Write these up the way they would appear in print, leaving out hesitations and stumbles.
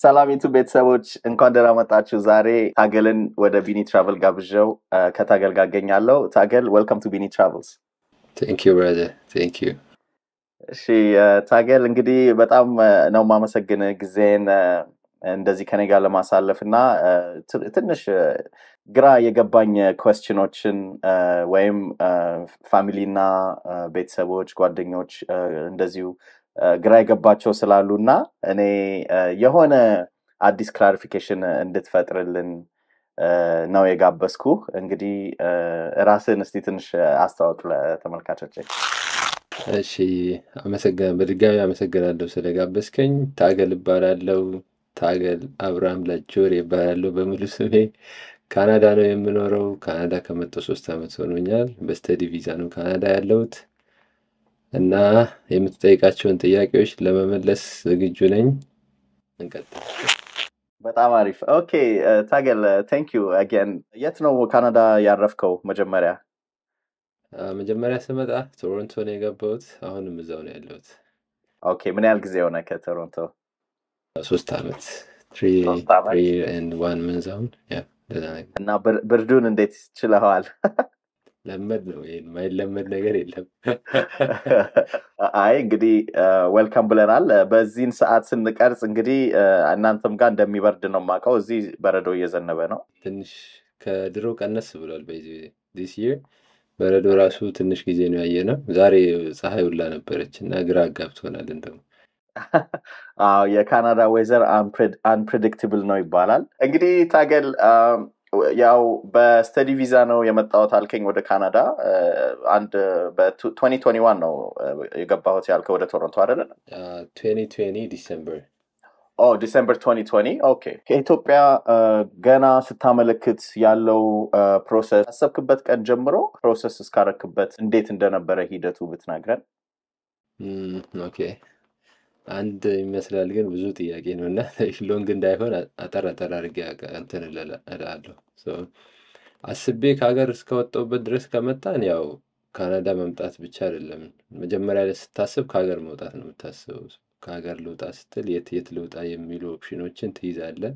ሰላም ዩቱብ ቤተሰቦች፣ እንኳን ደህና መጣችሁ። ዛሬ ታገልን ወደ ቢኒ ትራቨል ጋብዣው ከታገል ጋር እገኛለሁ። ታገል፣ welcome to ቢኒ ትራቨልስ። Thank you, brother, thank you። እሺ ታገል፣ እንግዲህ በጣም ነው የማመሰግን ጊዜን እንደዚህ ከኔ ጋር ለማሳለፍ እና ትንሽ ግራ የገባኝ question ኦችን ወይም family እና ቤተሰቦች፣ ጓደኞች እንደዚሁ ግራ የገባቸው ስላሉ እና እኔ የሆነ አዲስ clarification እንድትፈጥርልን ነው የጋበዝኩ። እንግዲህ ራስህን እስቲ ትንሽ አስተዋውቅ ለተመልካቾቼ። እሺ፣ በድጋሚ አመሰግናለሁ ስለጋበዝከኝ። ታገል እባላለሁ። ታገል አብርሃም ላጆሬ እባላለሁ በሙሉ ስሜ። ካናዳ ነው የምኖረው። ካናዳ ከመጣሁ 3 ዓመት ሆኖኛል። በ study visa ነው ካናዳ ያለሁት እና የምትጠይቃቸውን ጥያቄዎች ለመመለስ ዝግጁ ነኝ። እንቀጥል። በጣም አሪፍ። Okay ታገል፣ thank you again። የት ነው ካናዳ ያረፍከው መጀመሪያ? መጀመሪያ ስመጣ ቶሮንቶ ነው የገባሁት። አሁንም እዛው ነው ያለሁት። Okay፣ ምን ያህል ጊዜ ሆነ ከቶሮንቶ? 3 ዓመት፣ three 3 ዓመት። 3 and 1 month አሁን፣ yeah፣ እንደዛ ነገር። እና ብርዱን እንዴት ችለኸዋል? ለመድ ነው፣ ይሄን የማይለመድ ነገር የለም። አይ እንግዲህ welcome ብለናል። በዚህን ሰዓት ስንቀርጽ እንግዲህ እናንተም ጋር እንደሚበርድ ነው የማውቀው። እዚህ በረዶ እየዘነበ ነው። ትንሽ ከድሮ ቀነስ ብሏል። በዚህ this year በረዶ ራሱ ትንሽ ጊዜ ነው ያየነው። ዛሬ ፀሐይ ሁላ ነበረች እና ግራ አጋብቶናል እንደውም። አዎ፣ የካናዳ weather unpredictable ነው ይባላል። እንግዲህ ታገል፣ ያው በ study visa ነው የመጣሁት አልከኝ ወደ ካናዳ። አንድ በ2021 ነው የገባሁት ያልከው ወደ ቶሮንቶ፣ አይደለ? 2020 December። Oh, December 2020፣ okay። ከኢትዮጵያ ገና ስታመለክት ያለው process፣ ያሰብክበት ቀን ጀምሮ process እስካረክበት እንዴት እንደነበረ ሂደቱ ብትነግረን። Okay፣ አንድ ይመስላል ግን ብዙ ጥያቄ ነው እና long እንዳይሆን አጠር አጠር አድርጌ እንትን እላለሁ። So አስቤ ከሀገር እስከወጣሁበት ድረስ ከመጣን ያው ካናዳ መምጣት ብቻ አይደለም። መጀመሪያ ላይ ስታስብ ከሀገር መውጣት ነው የምታስበው። ከሀገር ልውጣ ስትል የት የት ልውጣ የሚሉ option ኦችን ትይዛለህ።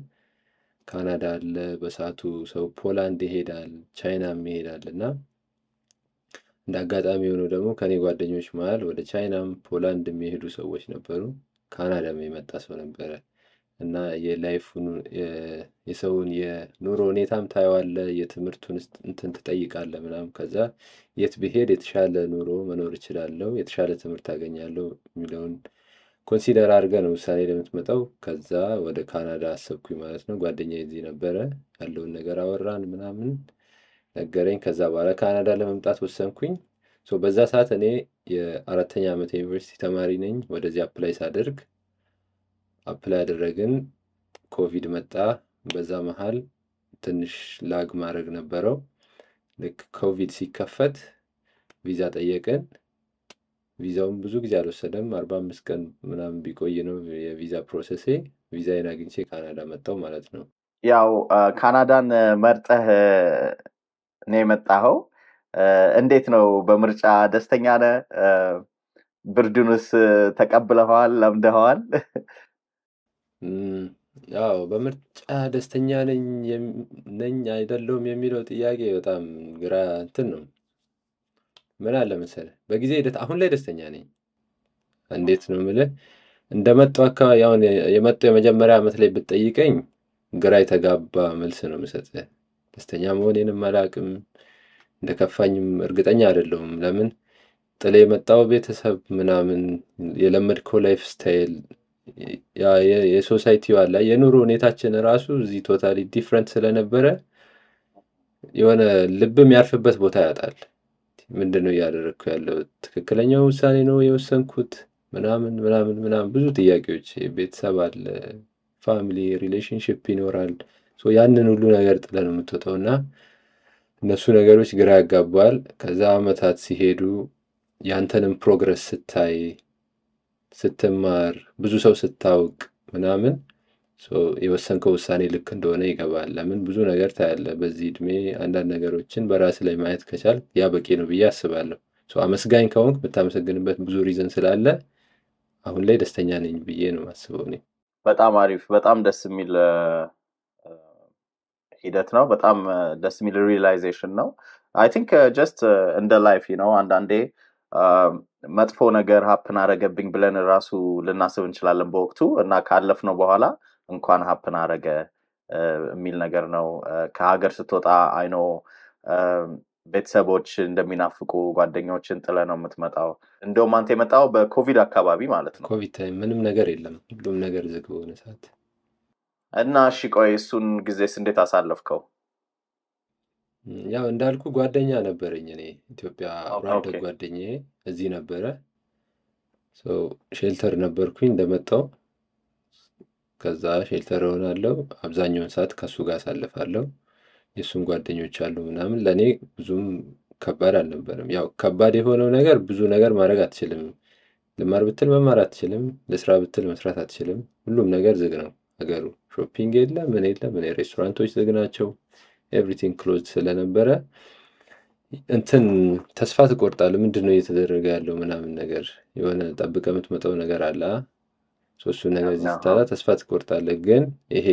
ካናዳ አለ፣ በሰዓቱ ሰው ፖላንድ ይሄዳል፣ ቻይናም ይሄዳል እና እንደ አጋጣሚ ሆኖ ደግሞ ከኔ ጓደኞች መሀል ወደ ቻይናም ፖላንድ የሚሄዱ ሰዎች ነበሩ። ካናዳም የመጣ ሰው ነበረ እና የ life ኡን የሰውን የኑሮ ሁኔታም ታየዋለህ፣ የትምህርቱን እንትን ትጠይቃለህ ምናምን። ከዛ የት ብሄድ የተሻለ ኑሮ መኖር እችላለሁ፣ የተሻለ ትምህርት አገኛለሁ የሚለውን consider አድርገህ ነው ውሳኔ ለምትመጣው። ከዛ ወደ ካናዳ አሰብኩኝ ማለት ነው። ጓደኛዬ እዚህ ነበረ፣ ያለውን ነገር አወራን ምናምን፣ ነገረኝ። ከዛ በኋላ ካናዳ ለመምጣት ወሰንኩኝ። So በዛ ሰዓት እኔ የአራተኛ ዓመት የዩኒቨርሲቲ ተማሪ ነኝ። ወደዚህ apply ሳደርግ apply ያደረግን፣ ኮቪድ መጣ። በዛ መሀል ትንሽ lag ማድረግ ነበረው። ልክ ኮቪድ ሲከፈት ቪዛ ጠየቅን። ቪዛውን ብዙ ጊዜ አልወሰደም። 45 ቀን ምናምን ቢቆይ ነው የቪዛ process ኤ። ቪዛዬን አግኝቼ ካናዳ መጣሁ ማለት ነው። ያው ካናዳን መርጠህ ነው የመጣኸው። እንዴት ነው፣ በምርጫ ደስተኛ ነህ? ብርዱንስ ተቀብለኸዋል? ለምደኸዋል? ያው በምርጫ ደስተኛ ነኝ አይደለሁም የሚለው ጥያቄ በጣም ግራ እንትን ነው። ምን አለ መሰለህ፣ በጊዜ ሂደት አሁን ላይ ደስተኛ ነኝ። እንዴት ነው የምልህ፣ እንደመጣሁ አካባቢ፣ አሁን የመጣው የመጀመሪያ ዓመት ላይ ብትጠይቀኝ ግራ የተጋባ መልስ ነው የምሰጥህ። ደስተኛ መሆኔንም አላውቅም፣ እንደከፋኝም እርግጠኛ አይደለሁም። ለምን ጥለህ የመጣው ቤተሰብ ምናምን፣ የለመድከው lifestyle፣ የ society ው አለ፣ የኑሮ ሁኔታችን ራሱ እዚህ totally different ስለነበረ የሆነ ልብ የሚያርፍበት ቦታ ያጣል። ምንድን ነው እያደረግኩ ያለው? ትክክለኛው ውሳኔ ነው የወሰንኩት? ምናምን ምናምን ምናምን ብዙ ጥያቄዎች። ቤተሰብ አለ፣ family relationship ይኖራል። So ያንን ሁሉ ነገር ጥለህ ነው የምትወጣው እና እነሱ ነገሮች ግራ ያጋባል። ከዛ አመታት ሲሄዱ ያንተንም progress ስታይ፣ ስትማር፣ ብዙ ሰው ስታውቅ ምናምን so የወሰንከው ውሳኔ ልክ እንደሆነ ይገባል። ለምን ብዙ ነገር ታያለህ። በዚህ እድሜ አንዳንድ ነገሮችን በራስ ላይ ማየት ከቻልክ ያ በቂ ነው ብዬ አስባለሁ። So አመስጋኝ ከሆንክ የምታመሰግንበት ብዙ reason ስላለ አሁን ላይ ደስተኛ ነኝ ብዬ ነው የማስበው እኔ። በጣም አሪፍ፣ በጣም ደስ የሚል ሂደት ነው። በጣም ደስ የሚል realization ነው። I think just እንደ life ነው። አንዳንዴ መጥፎ ነገር happen አረገብኝ ብለን ራሱ ልናስብ እንችላለን በወቅቱ፣ እና ካለፍነው በኋላ እንኳን happen አረገ የሚል ነገር ነው። ከሀገር ስትወጣ I know ቤተሰቦች እንደሚናፍቁ፣ ጓደኞችን ጥለህ ነው የምትመጣው። እንደውም አንተ የመጣው በኮቪድ አካባቢ ማለት ነው። ኮቪድ time ምንም ነገር የለም፣ ሁሉም ነገር ዝግ በሆነ ሰዓት። እና እሺ ቆይ እሱን ጊዜስ እንዴት አሳለፍከው? ያው እንዳልኩ ጓደኛ ነበረኝ እኔ ኢትዮጵያ፣ አብሮ አደግ ጓደኛዬ እዚህ ነበረ። Shelter ነበርኩኝ እንደመጣው። ከዛ shelter እሆናለሁ፣ አብዛኛውን ሰዓት ከእሱ ጋር አሳልፋለሁ። የእሱም ጓደኞች አሉ ምናምን። ለእኔ ብዙም ከባድ አልነበረም። ያው ከባድ የሆነው ነገር ብዙ ነገር ማድረግ አትችልም። ልማር ብትል መማር አትችልም። ልስራ ብትል መስራት አትችልም። ሁሉም ነገር ዝግ ነው ሀገሩ። Shopping የለ፣ ምን የለ ምን፣ ሬስቶራንቶች ዝግ ናቸው። Everything closed ስለነበረ እንትን ተስፋ ትቆርጣለህ። ምንድን ነው እየተደረገ ያለው ምናምን ነገር፣ የሆነ ጠብቀህ የምትመጣው ነገር አለ። እሱን ነገር እዚህ ስታጣ ተስፋ ትቆርጣለህ። ግን ይሄ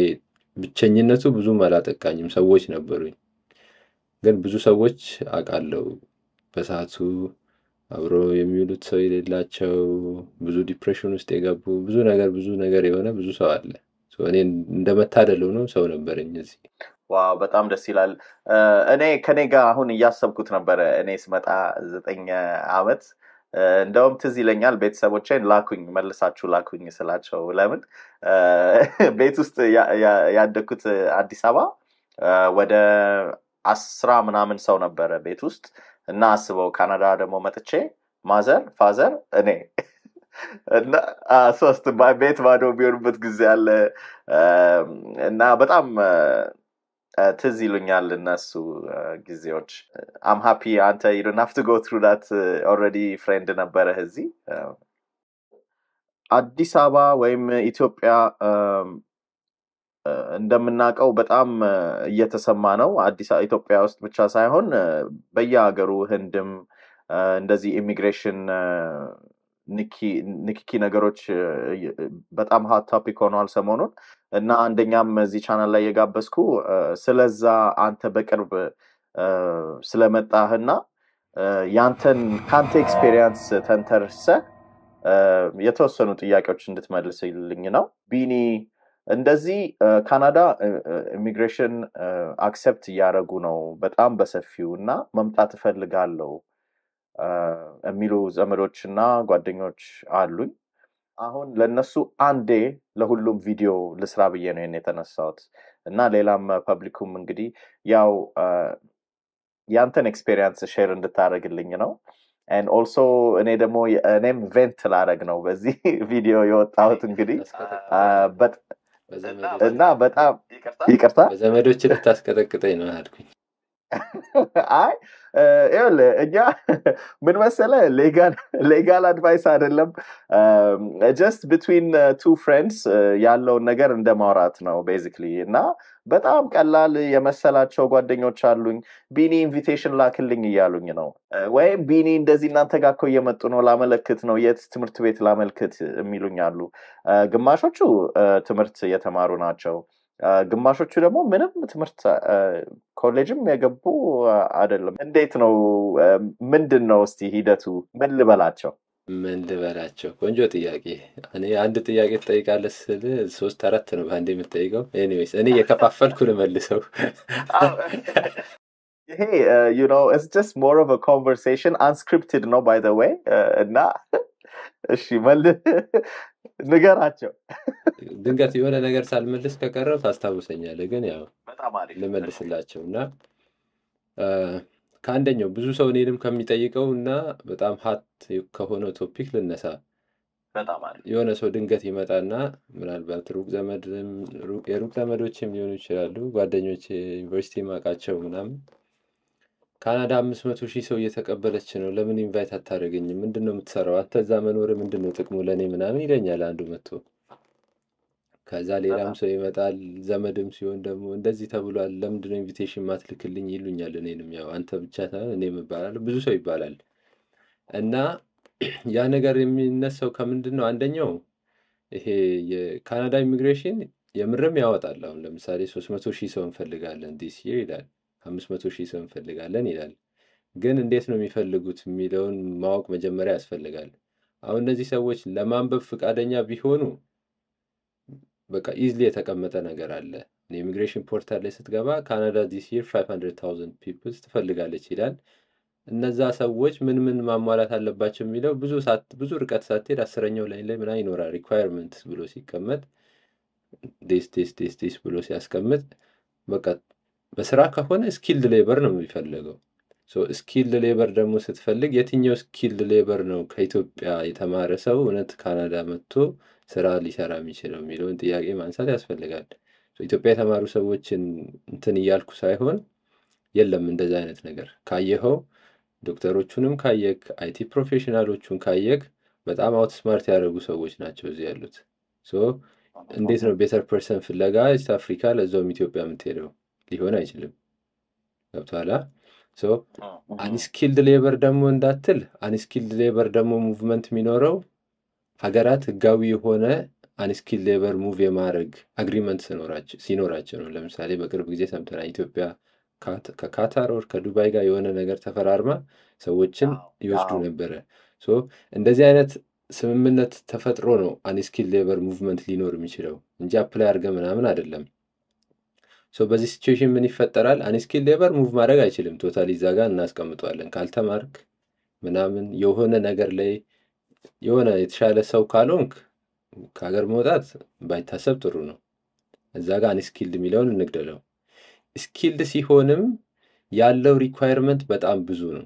ብቸኝነቱ ብዙም አላጠቃኝም። ሰዎች ነበሩኝ። ግን ብዙ ሰዎች አውቃለሁ በሰዓቱ አብሮ የሚውሉት ሰው የሌላቸው፣ ብዙ depression ውስጥ የገቡ፣ ብዙ ነገር ብዙ ነገር የሆነ ብዙ ሰው አለ። እኔ እንደመታደል ሆኖ ሰው ነበረኝ እዚህ። Wow፣ በጣም ደስ ይላል። እኔ ከኔ ጋር አሁን እያሰብኩት ነበረ። እኔ ስመጣ 9 ዓመት፣ እንደውም ትዝ ይለኛል ቤተሰቦቼን ላኩኝ፣ መልሳችሁ ላኩኝ ስላቸው፣ ለምን ቤት ውስጥ ያደግኩት አዲስ አበባ ወደ 10 ምናምን ሰው ነበረ ቤት ውስጥ። እና አስበው ካናዳ ደግሞ መጥቼ mother፣ father፣ እኔ እና ሶስት፣ ቤት ባዶ የሚሆንበት ጊዜ አለ። እና በጣም ትዝ ይሉኛል እነሱ ጊዜዎች። I'm happy አንተ you don't have to go through that፣ already friend ነበረህ እዚህ። አዲስ አበባ ወይም ኢትዮጵያ እንደምናውቀው በጣም እየተሰማ ነው። አዲስ ኢትዮጵያ ውስጥ ብቻ ሳይሆን በየሀገሩ ህንድም እንደዚህ ኢሚግሬሽን ንክኪ ነገሮች በጣም hot topic ሆነዋል ሰሞኑን። እና አንደኛም እዚህ ቻናል ላይ የጋበዝኩ ስለዛ አንተ በቅርብ ስለመጣህና ያንተን ከአንተ experience ተንተርሰህ የተወሰኑ ጥያቄዎች እንድትመልስልኝ ነው። ቢኒ፣ እንደዚህ ካናዳ immigration accept እያደረጉ ነው በጣም በሰፊው፣ እና መምጣት እፈልጋለሁ የሚሉ ዘመዶች እና ጓደኞች አሉኝ። አሁን ለእነሱ አንዴ ለሁሉም ቪዲዮ ልስራ ብዬ ነው ይሄን የተነሳሁት። እና ሌላም public ኩም እንግዲህ ያው ያንተን experience share እንድታደርግልኝ ነው። And also እኔ ደግሞ እኔም vent ላደርግ ነው በዚህ ቪዲዮ የወጣሁት እንግዲህ። ታስቀጠቅጠኝ በዘመዶች እና በጣም ይቅርታ። በዘመዶች ልታስቀጠቅጠኝ ነው አልኩኝ። አይ ይኸውልህ፣ እኛ ምን መሰለህ፣ legal advice አይደለም፣ just between two friends ያለውን ነገር እንደ ማውራት ነው basically። እና በጣም ቀላል የመሰላቸው ጓደኞች አሉኝ። ቢኒ invitation ላክልኝ እያሉኝ ነው፣ ወይም ቢኒ እንደዚህ እናንተ ጋር እኮ እየመጡ ነው፣ ላመለክት ነው፣ የት ትምህርት ቤት ላመልክት የሚሉኝ አሉ። ግማሾቹ ትምህርት የተማሩ ናቸው። ግማሾቹ ደግሞ ምንም ትምህርት ኮሌጅም የገቡ አይደለም። እንዴት ነው? ምንድን ነው እስቲ ሂደቱ? ምን ልበላቸው? ምን ልበላቸው? ቆንጆ ጥያቄ። እኔ አንድ ጥያቄ ትጠይቃለህ ስል ሶስት አራት ነው በአንድ የምትጠይቀው። Anyways እኔ እየከፋፈልኩ ልመልሰው። ይሄ it's just more of a conversation፣ unscripted ነው by the way። እና እሺ ንገራቸው። ድንገት የሆነ ነገር ሳልመልስ ከቀረው ታስታውሰኛለህ። ግን ያው በጣም አሪፍ። ልመልስላቸው። እና ከአንደኛው ብዙ ሰው እኔንም ከሚጠይቀው እና በጣም hot ከሆነው topic ልነሳ። በጣም አሪፍ። የሆነ ሰው ድንገት ይመጣና ምናልባት ሩቅ ዘመድም የሩቅ ዘመዶችም ሊሆኑ ይችላሉ፣ ጓደኞች፣ ዩኒቨርሲቲ ማውቃቸው ምናምን፣ ካናዳ 500,000 ሰው እየተቀበለች ነው፣ ለምን invite አታደርገኝም? ምንድን ነው የምትሰራው? አንተ እዛ መኖር ምንድን ነው ጥቅሙ ለእኔ ምናምን ይለኛል አንዱ መጥቶ። ከዛ ሌላም ሰው ይመጣል፣ ዘመድም ሲሆን ደግሞ እንደዚህ ተብሏል፣ ለምንድን ነው invitation ማትልክልኝ ይሉኛል። እኔንም ያው አንተ ብቻ ሳይሆን እኔም እባላለሁ፣ ብዙ ሰው ይባላል። እና ያ ነገር የሚነሳው ከምንድን ነው? አንደኛው ይሄ የካናዳ ኢሚግሬሽን የምርም ያወጣል። አሁን ለምሳሌ 300,000 ሰው እንፈልጋለን this year ይላል፣ 500,000 ሰው እንፈልጋለን ይላል። ግን እንዴት ነው የሚፈልጉት የሚለውን ማወቅ መጀመሪያ ያስፈልጋል። አሁን እነዚህ ሰዎች ለማንበብ ፈቃደኛ ቢሆኑ በቃ easily የተቀመጠ ነገር አለ። Immigration portal ላይ ስትገባ ካናዳ this year 500,000 peoples ትፈልጋለች ይላል። እነዛ ሰዎች ምን ምን ማሟላት አለባቸው የሚለው ብዙ ርቀት ሳትሄድ 10ኛው line ላይ ምናምን ይኖራል። Requirement ብሎ ሲቀመጥ this, this, this, this ብሎ ሲያስቀምጥ በቃ በስራ ከሆነ skilled labor ነው የሚፈልገው። Skilled labor ደግሞ ስትፈልግ የትኛው skilled labor ነው ከኢትዮጵያ የተማረ ሰው እውነት ካናዳ መጥቶ ስራ ሊሰራ የሚችለው የሚለውን ጥያቄ ማንሳት ያስፈልጋል። ኢትዮጵያ የተማሩ ሰዎችን እንትን እያልኩ ሳይሆን የለም እንደዛ አይነት ነገር። ካየኸው ዶክተሮቹንም ካየክ IT professional ኦቹን ካየክ በጣም outsmart ያደረጉ ሰዎች ናቸው እዚህ ያሉት። So እንዴት ነው better person ፍለጋ East Africa ለዛውም ኢትዮጵያ የምትሄደው? ሊሆን አይችልም። ገብቶሃል? So unskilled labor ደግሞ እንዳትል፣ unskilled labor ደግሞ movement የሚኖረው ሀገራት ህጋዊ የሆነ unskilled labor move የማድረግ agreement ሲኖራቸው ነው። ለምሳሌ በቅርብ ጊዜ ሰምተናል፣ ኢትዮጵያ ከካታር or ከዱባይ ጋር የሆነ ነገር ተፈራርማ ሰዎችን ይወስዱ ነበረ። So እንደዚህ አይነት ስምምነት ተፈጥሮ ነው unskilled labor movement ሊኖር የሚችለው እንጂ apply አድርገህ ምናምን አይደለም። So በዚህ situation ምን ይፈጠራል? Unskilled labor move ማድረግ አይችልም። Totally እዛ ጋር እናስቀምጠዋለን። ካልተማርክ ምናምን የሆነ ነገር ላይ የሆነ የተሻለ ሰው ካልሆንክ ከሀገር መውጣት ባይታሰብ ጥሩ ነው። እዛ ጋር unskilled የሚለውን እንግደለው። Skilled ሲሆንም ያለው requirement በጣም ብዙ ነው።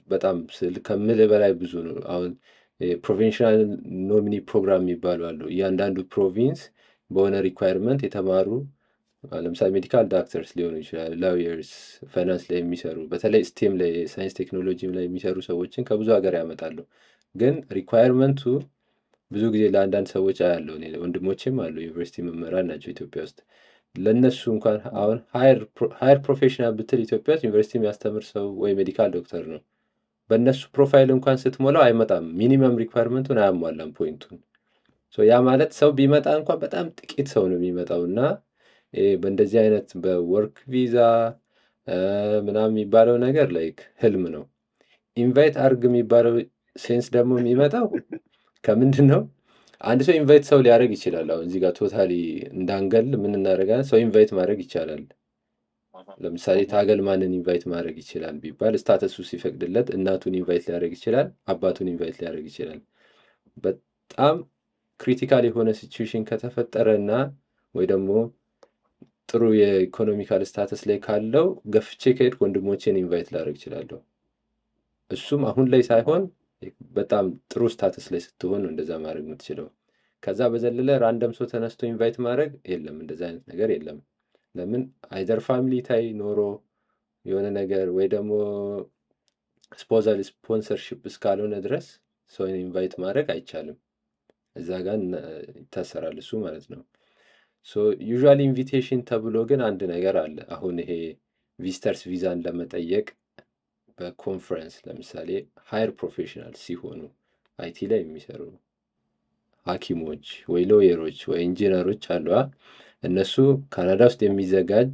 በጣም ስል ከምልህ በላይ ብዙ ነው። አሁን provincial nominee program የሚባሉ አሉ። እያንዳንዱ province በሆነ requirement የተማሩ ለምሳሌ medical doctors ሊሆኑ ይችላል፣ lawyers፣ finance ላይ የሚሰሩ፣ በተለይ STEM ላይ፣ ሳይንስ ቴክኖሎጂ ላይ የሚሰሩ ሰዎችን ከብዙ ሀገር ያመጣሉ። ግን requirement ኡ ብዙ ጊዜ ለአንዳንድ ሰዎች አያለው፣ እኔ ወንድሞቼም አሉ ዩኒቨርሲቲ መምህራን ናቸው ኢትዮጵያ ውስጥ። ለእነሱ እንኳን አሁን higher professional ብትል ኢትዮጵያ ውስጥ ዩኒቨርሲቲ የሚያስተምር ሰው ወይ medical doctor ነው። በእነሱ profile እንኳን ስትሞላው አይመጣም። Minimum requirement ኡን አያሟላም point ኡን። ያ ማለት ሰው ቢመጣ እንኳን በጣም ጥቂት ሰው ነው የሚመጣው። እና በእንደዚህ አይነት በ work visa ምናምን የሚባለው ነገር like ህልም ነው። Invite አርግ የሚባለው sense ደግሞ የሚመጣው ከምንድን ነው? አንድ ሰው invite ሰው ሊያደርግ ይችላል። አሁን እዚህ ጋር totally እንዳንገል ምን እናደርጋለን? ሰው invite ማድረግ ይቻላል። ለምሳሌ ታገል ማንን invite ማድረግ ይችላል ቢባል status ኡ ሲፈቅድለት እናቱን invite ሊያደርግ ይችላል፣ አባቱን invite ሊያደርግ ይችላል። በጣም critical የሆነ situation ከተፈጠረ እና ወይ ደግሞ ጥሩ የ economical status ላይ ካለው ገፍቼ ከሄድኩ ወንድሞቼን invite ላደርግ እችላለሁ። እሱም አሁን ላይ ሳይሆን በጣም ጥሩ status ላይ ስትሆን ነው እንደዛ ማድረግ የምትችለው። ከዛ በዘለለ random ሰው ተነስቶ invite ማድረግ የለም፣ እንደዛ አይነት ነገር የለም። ለምን either family tie ኖሮ የሆነ ነገር ወይ ደግሞ spousal sponsorship እስካልሆነ ድረስ ሰውን invite ማድረግ አይቻልም። እዛ ጋር ይታሰራል እሱ ማለት ነው። So usually invitation ተብሎ ግን አንድ ነገር አለ። አሁን ይሄ visitors visa ን ለመጠየቅ በኮንፈረንስ ለምሳሌ higher professional ሲሆኑ IT ላይ የሚሰሩ ሐኪሞች ወይ lawyer ኦች ወይ ኢንጂነሮች አሉ። እነሱ ካናዳ ውስጥ የሚዘጋጅ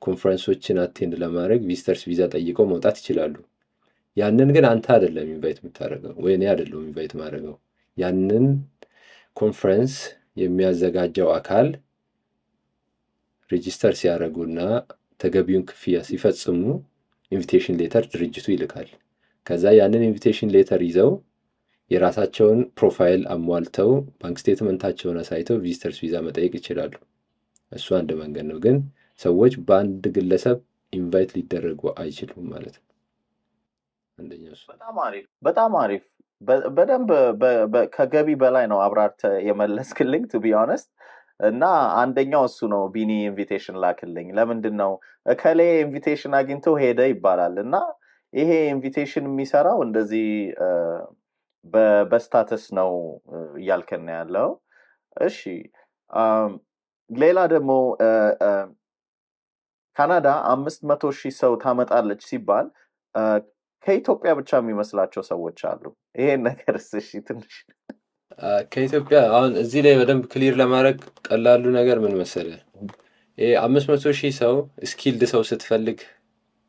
ኮንፈረንሶችን attend ለማድረግ visitors visa ጠይቀው መውጣት ይችላሉ። ያንን ግን አንተ አይደለም invite የምታደርገው ወይ እኔ አይደለም invite ማድረገው። ያንን ኮንፈረንስ የሚያዘጋጀው አካል register ሲያደርጉና ተገቢውን ክፍያ ሲፈጽሙ invitation letter ድርጅቱ ይልካል። ከዛ ያንን invitation letter ይዘው የራሳቸውን profile አሟልተው bank statement ኣቸውን አሳይተው visitors visa መጠየቅ ይችላሉ። እሱ አንድ መንገድ ነው። ግን ሰዎች በአንድ ግለሰብ invite ሊደረጉ አይችሉም ማለት ነው። አንደኛው እሱ። በጣም አሪፍ፣ በጣም አሪፍ። በደንብ ከገቢ በላይ ነው አብራርተህ የመለስክልኝ to be honest። እና አንደኛው እሱ ነው። ቢኒ invitation ላክልኝ። ለምንድን ነው እከሌ invitation አግኝቶ ሄደ ይባላል። እና ይሄ invitation የሚሰራው እንደዚህ በ status ነው እያልከን ነው ያለው። እሺ፣ ሌላ ደግሞ ካናዳ 500,000 ሰው ታመጣለች ሲባል ከኢትዮጵያ ብቻ የሚመስላቸው ሰዎች አሉ። ይሄን ነገር እሺ ትንሽ ከኢትዮጵያ አሁን እዚህ ላይ በደንብ clear ለማድረግ ቀላሉ ነገር ምን መሰለህ? ይሄ 500,000 ሰው skilled ሰው ስትፈልግ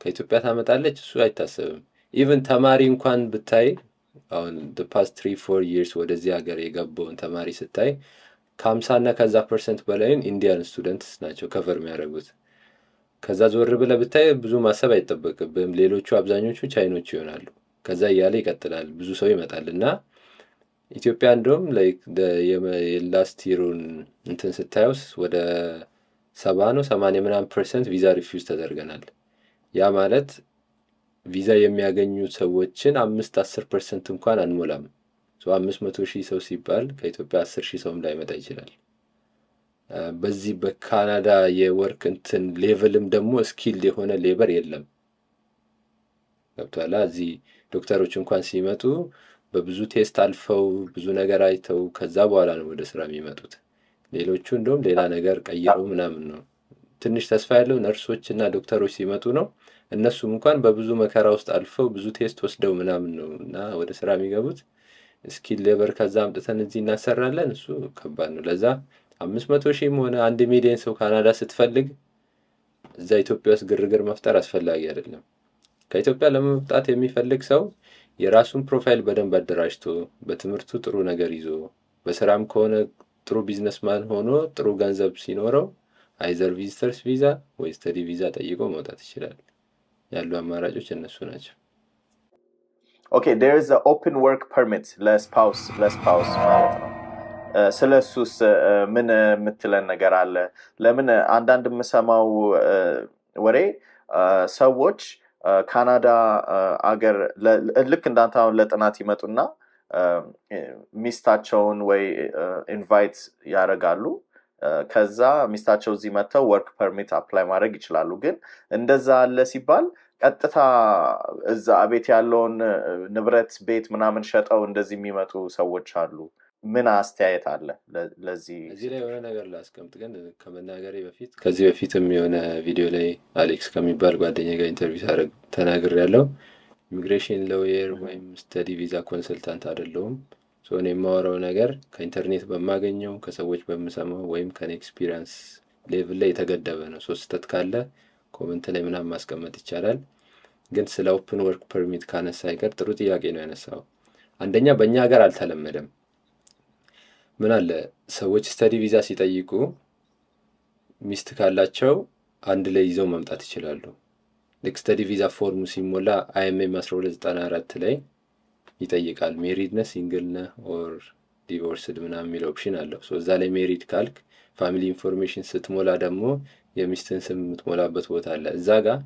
ከኢትዮጵያ ታመጣለች፣ እሱ አይታሰብም። Even ተማሪ እንኳን ብታይ አሁን past 3-4 years ወደዚህ ሀገር የገባውን ተማሪ ስታይ ከ50 እና ከዛ percent በላይን Indian students ናቸው cover የሚያደርጉት። ከዛ ዞር ብለህ ብታይ ብዙ ማሰብ አይጠበቅብህም። ሌሎቹ አብዛኞቹ ቻይኖች ይሆናሉ። ከዛ እያለ ይቀጥላል። ብዙ ሰው ይመጣል እና ኢትዮጵያ እንደውም የ last year ኡን እንትን ስታየውስ ወደ 70 ነው 80 ምናምን percent ቪዛ refuse ተደርገናል። ያ ማለት ቪዛ የሚያገኙ ሰዎችን 5-10% እንኳን አንሞላም። 500,000 ሰው ሲባል ከኢትዮጵያ 10,000 ሰውም ላይመጣ ይችላል። በዚህ በካናዳ የ work እንትን level ም ደግሞ skilled የሆነ labor የለም። ገብቶሃል? እዚህ ዶክተሮች እንኳን ሲመጡ በብዙ test አልፈው ብዙ ነገር አይተው ከዛ በኋላ ነው ወደ ስራ የሚመጡት። ሌሎቹ እንደውም ሌላ ነገር ቀይረው ምናምን ነው። ትንሽ ተስፋ ያለው ነርሶች እና ዶክተሮች ሲመጡ ነው። እነሱም እንኳን በብዙ መከራ ውስጥ አልፈው ብዙ test ወስደው ምናምን ነው እና ወደ ስራ የሚገቡት። Skilled labor ከዛ አምጥተን እዚህ እናሰራለን፣ እሱ ከባድ ነው። ለዛ 500,000ም ሆነ 1 ሚሊዮን ሰው ካናዳ ስትፈልግ እዛ ኢትዮጵያ ውስጥ ግርግር መፍጠር አስፈላጊ አይደለም። ከኢትዮጵያ ለመምጣት የሚፈልግ ሰው የራሱን profile በደንብ አደራጅቶ፣ በትምህርቱ ጥሩ ነገር ይዞ፣ በስራም ከሆነ ጥሩ businessman ሆኖ ጥሩ ገንዘብ ሲኖረው either visitors visa ወይ study visa ጠይቆ መውጣት ይችላል። ያሉ አማራጮች እነሱ ናቸው። Okay, there is open work permit ለ spouse ማለት ነው። ስለ እሱስ ምን የምትለን ነገር አለ? ለምን አንዳንድ የምሰማው ወሬ ሰዎች ካናዳ አገር ልክ እንዳንተ አሁን ለጥናት ይመጡና ሚስታቸውን ወይ invite ያደርጋሉ። ከዛ ሚስታቸው እዚህ መጥተው work permit apply ማድረግ ይችላሉ። ግን እንደዛ አለ ሲባል ቀጥታ እዛ ቤት ያለውን ንብረት ቤት ምናምን ሸጠው እንደዚህ የሚመጡ ሰዎች አሉ። ምን አስተያየት አለ ለዚህ? እዚህ ላይ የሆነ ነገር ላስቀምጥ ግን ከመናገሬ በፊት፣ ከዚህ በፊትም የሆነ ቪዲዮ ላይ አሌክስ ከሚባል ጓደኛ ጋር interview ሳደርግ ተናግሬያለሁ። Immigration lawyer ወይም study visa consultant አይደለሁም። እኔ የማወራው ነገር ከኢንተርኔት በማገኘው፣ ከሰዎች በምሰማው ወይም ከኔ experience level ላይ የተገደበ ነው። So ስህተት ካለ comment ላይ ምናምን ማስቀመጥ ይቻላል። ግን ስለ open work permit ካነሳ አይቀር ጥሩ ጥያቄ ነው ያነሳው። አንደኛ በእኛ ሀገር አልተለመደም። ምን አለ፣ ሰዎች study visa ሲጠይቁ ሚስት ካላቸው አንድ ላይ ይዘው መምጣት ይችላሉ። ልክ study visa ፎርሙ ሲሞላ IMM 1294 ላይ ይጠይቃል። Married ነህ፣ single ነህ or divorced ምናምን የሚል option አለው። እዛ ላይ married ካልክ family information ስትሞላ ደግሞ የሚስትን ስም የምትሞላበት ቦታ አለ። እዛ ጋር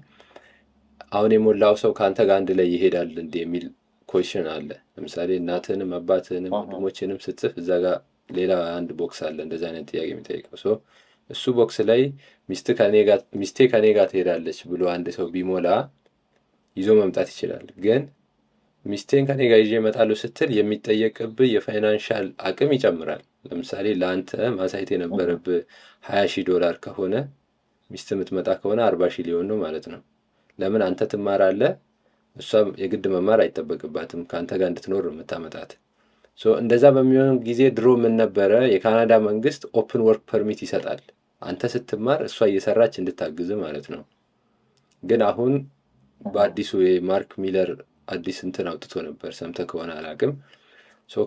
አሁን የሞላው ሰው ከአንተ ጋር አንድ ላይ ይሄዳል እንደ የሚል question አለ። ለምሳሌ እናትህንም አባትህንም ወንድሞችንም ስትጽፍ እዛ ጋር ሌላ አንድ box አለ እንደዚህ አይነት ጥያቄ የሚጠይቀው። So እሱ box ላይ ሚስቴ ከኔ ጋር ትሄዳለች ብሎ አንድ ሰው ቢሞላ ይዞ መምጣት ይችላል። ግን ሚስቴን ከኔ ጋር ይዤ እመጣለሁ ስትል የሚጠየቅብህ የ financial አቅም ይጨምራል። ለምሳሌ ለአንተ ማሳየት የነበረብህ 20,000 ዶላር ከሆነ ሚስት የምትመጣ ከሆነ 40,000 ሊሆን ነው ማለት ነው። ለምን? አንተ ትማራለህ፣ እሷም የግድ መማር አይጠበቅባትም። ከአንተ ጋር እንድትኖር ነው የምታመጣት። እንደዛ በሚሆን ጊዜ ድሮ ምን ነበረ? የካናዳ መንግስት open work permit ይሰጣል። አንተ ስትማር እሷ እየሰራች እንድታግዝ ማለት ነው። ግን አሁን በአዲሱ የማርክ ሚለር አዲስ እንትን አውጥቶ ነበር፣ ሰምተህ ከሆነ አላውቅም።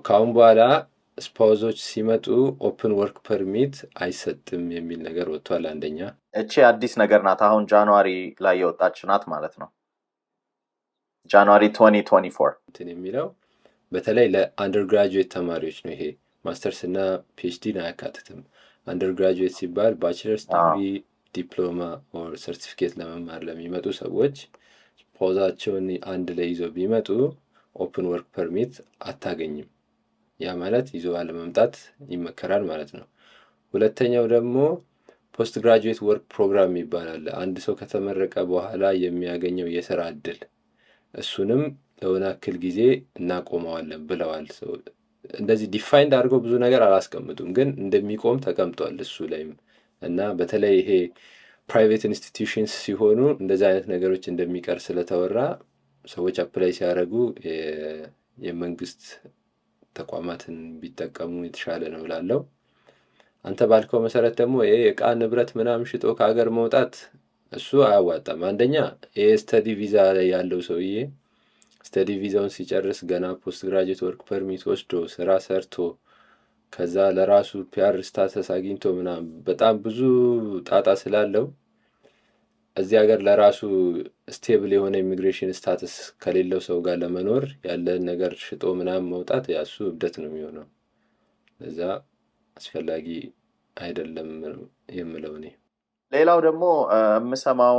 ከአሁን በኋላ spouse ኦች ሲመጡ open work permit አይሰጥም የሚል ነገር ወጥቷል። አንደኛ እቺ አዲስ ነገር ናት። አሁን January ላይ የወጣች ናት ማለት ነው። January 2024። እንትን የሚለው በተለይ ለ undergraduate ተማሪዎች ነው። ይሄ ማስተርስ እና PhD ን አያካትትም። Undergraduate ሲባል bachelor's degree፣ ዲፕሎማ or ሰርቲፊኬት ለመማር ለሚመጡ ሰዎች spouse ኣቸውን አንድ ላይ ይዘው ቢመጡ open work permit አታገኝም። ያ ማለት ይዞ አለመምጣት ይመከራል ማለት ነው። ሁለተኛው ደግሞ postgraduate work program ይባላል። አንድ ሰው ከተመረቀ በኋላ የሚያገኘው የስራ እድል፣ እሱንም ለሆነ ያክል ጊዜ እናቆመዋለን ብለዋል። እንደዚህ defined አድርገው ብዙ ነገር አላስቀምጡም፣ ግን እንደሚቆም ተቀምጧል እሱ ላይም። እና በተለይ ይሄ private institutions ሲሆኑ እንደዚህ አይነት ነገሮች እንደሚቀር ስለተወራ ሰዎች apply ሲያደርጉ የመንግስት ተቋማትን ቢጠቀሙ የተሻለ ነው እላለሁ። አንተ ባልከው መሰረት ደግሞ ይሄ የእቃ ንብረት ምናምን ሽጦ ከሀገር መውጣት እሱ አያዋጣም። አንደኛ ይሄ study visa ላይ ያለው ሰውዬ study ቪዛውን ሲጨርስ ገና postgraduate work permit ወስዶ ስራ ሰርቶ ከዛ ለራሱ PR status አግኝቶ ምናምን በጣም ብዙ ጣጣ ስላለው፣ እዚህ ሀገር ለራሱ stable የሆነ immigration status ከሌለው ሰው ጋር ለመኖር ያለን ነገር ሽጦ ምናምን መውጣት ያ እሱ እብደት ነው የሚሆነው። ለዛ አስፈላጊ አይደለም ነው የምለው እኔ። ሌላው ደግሞ የምሰማው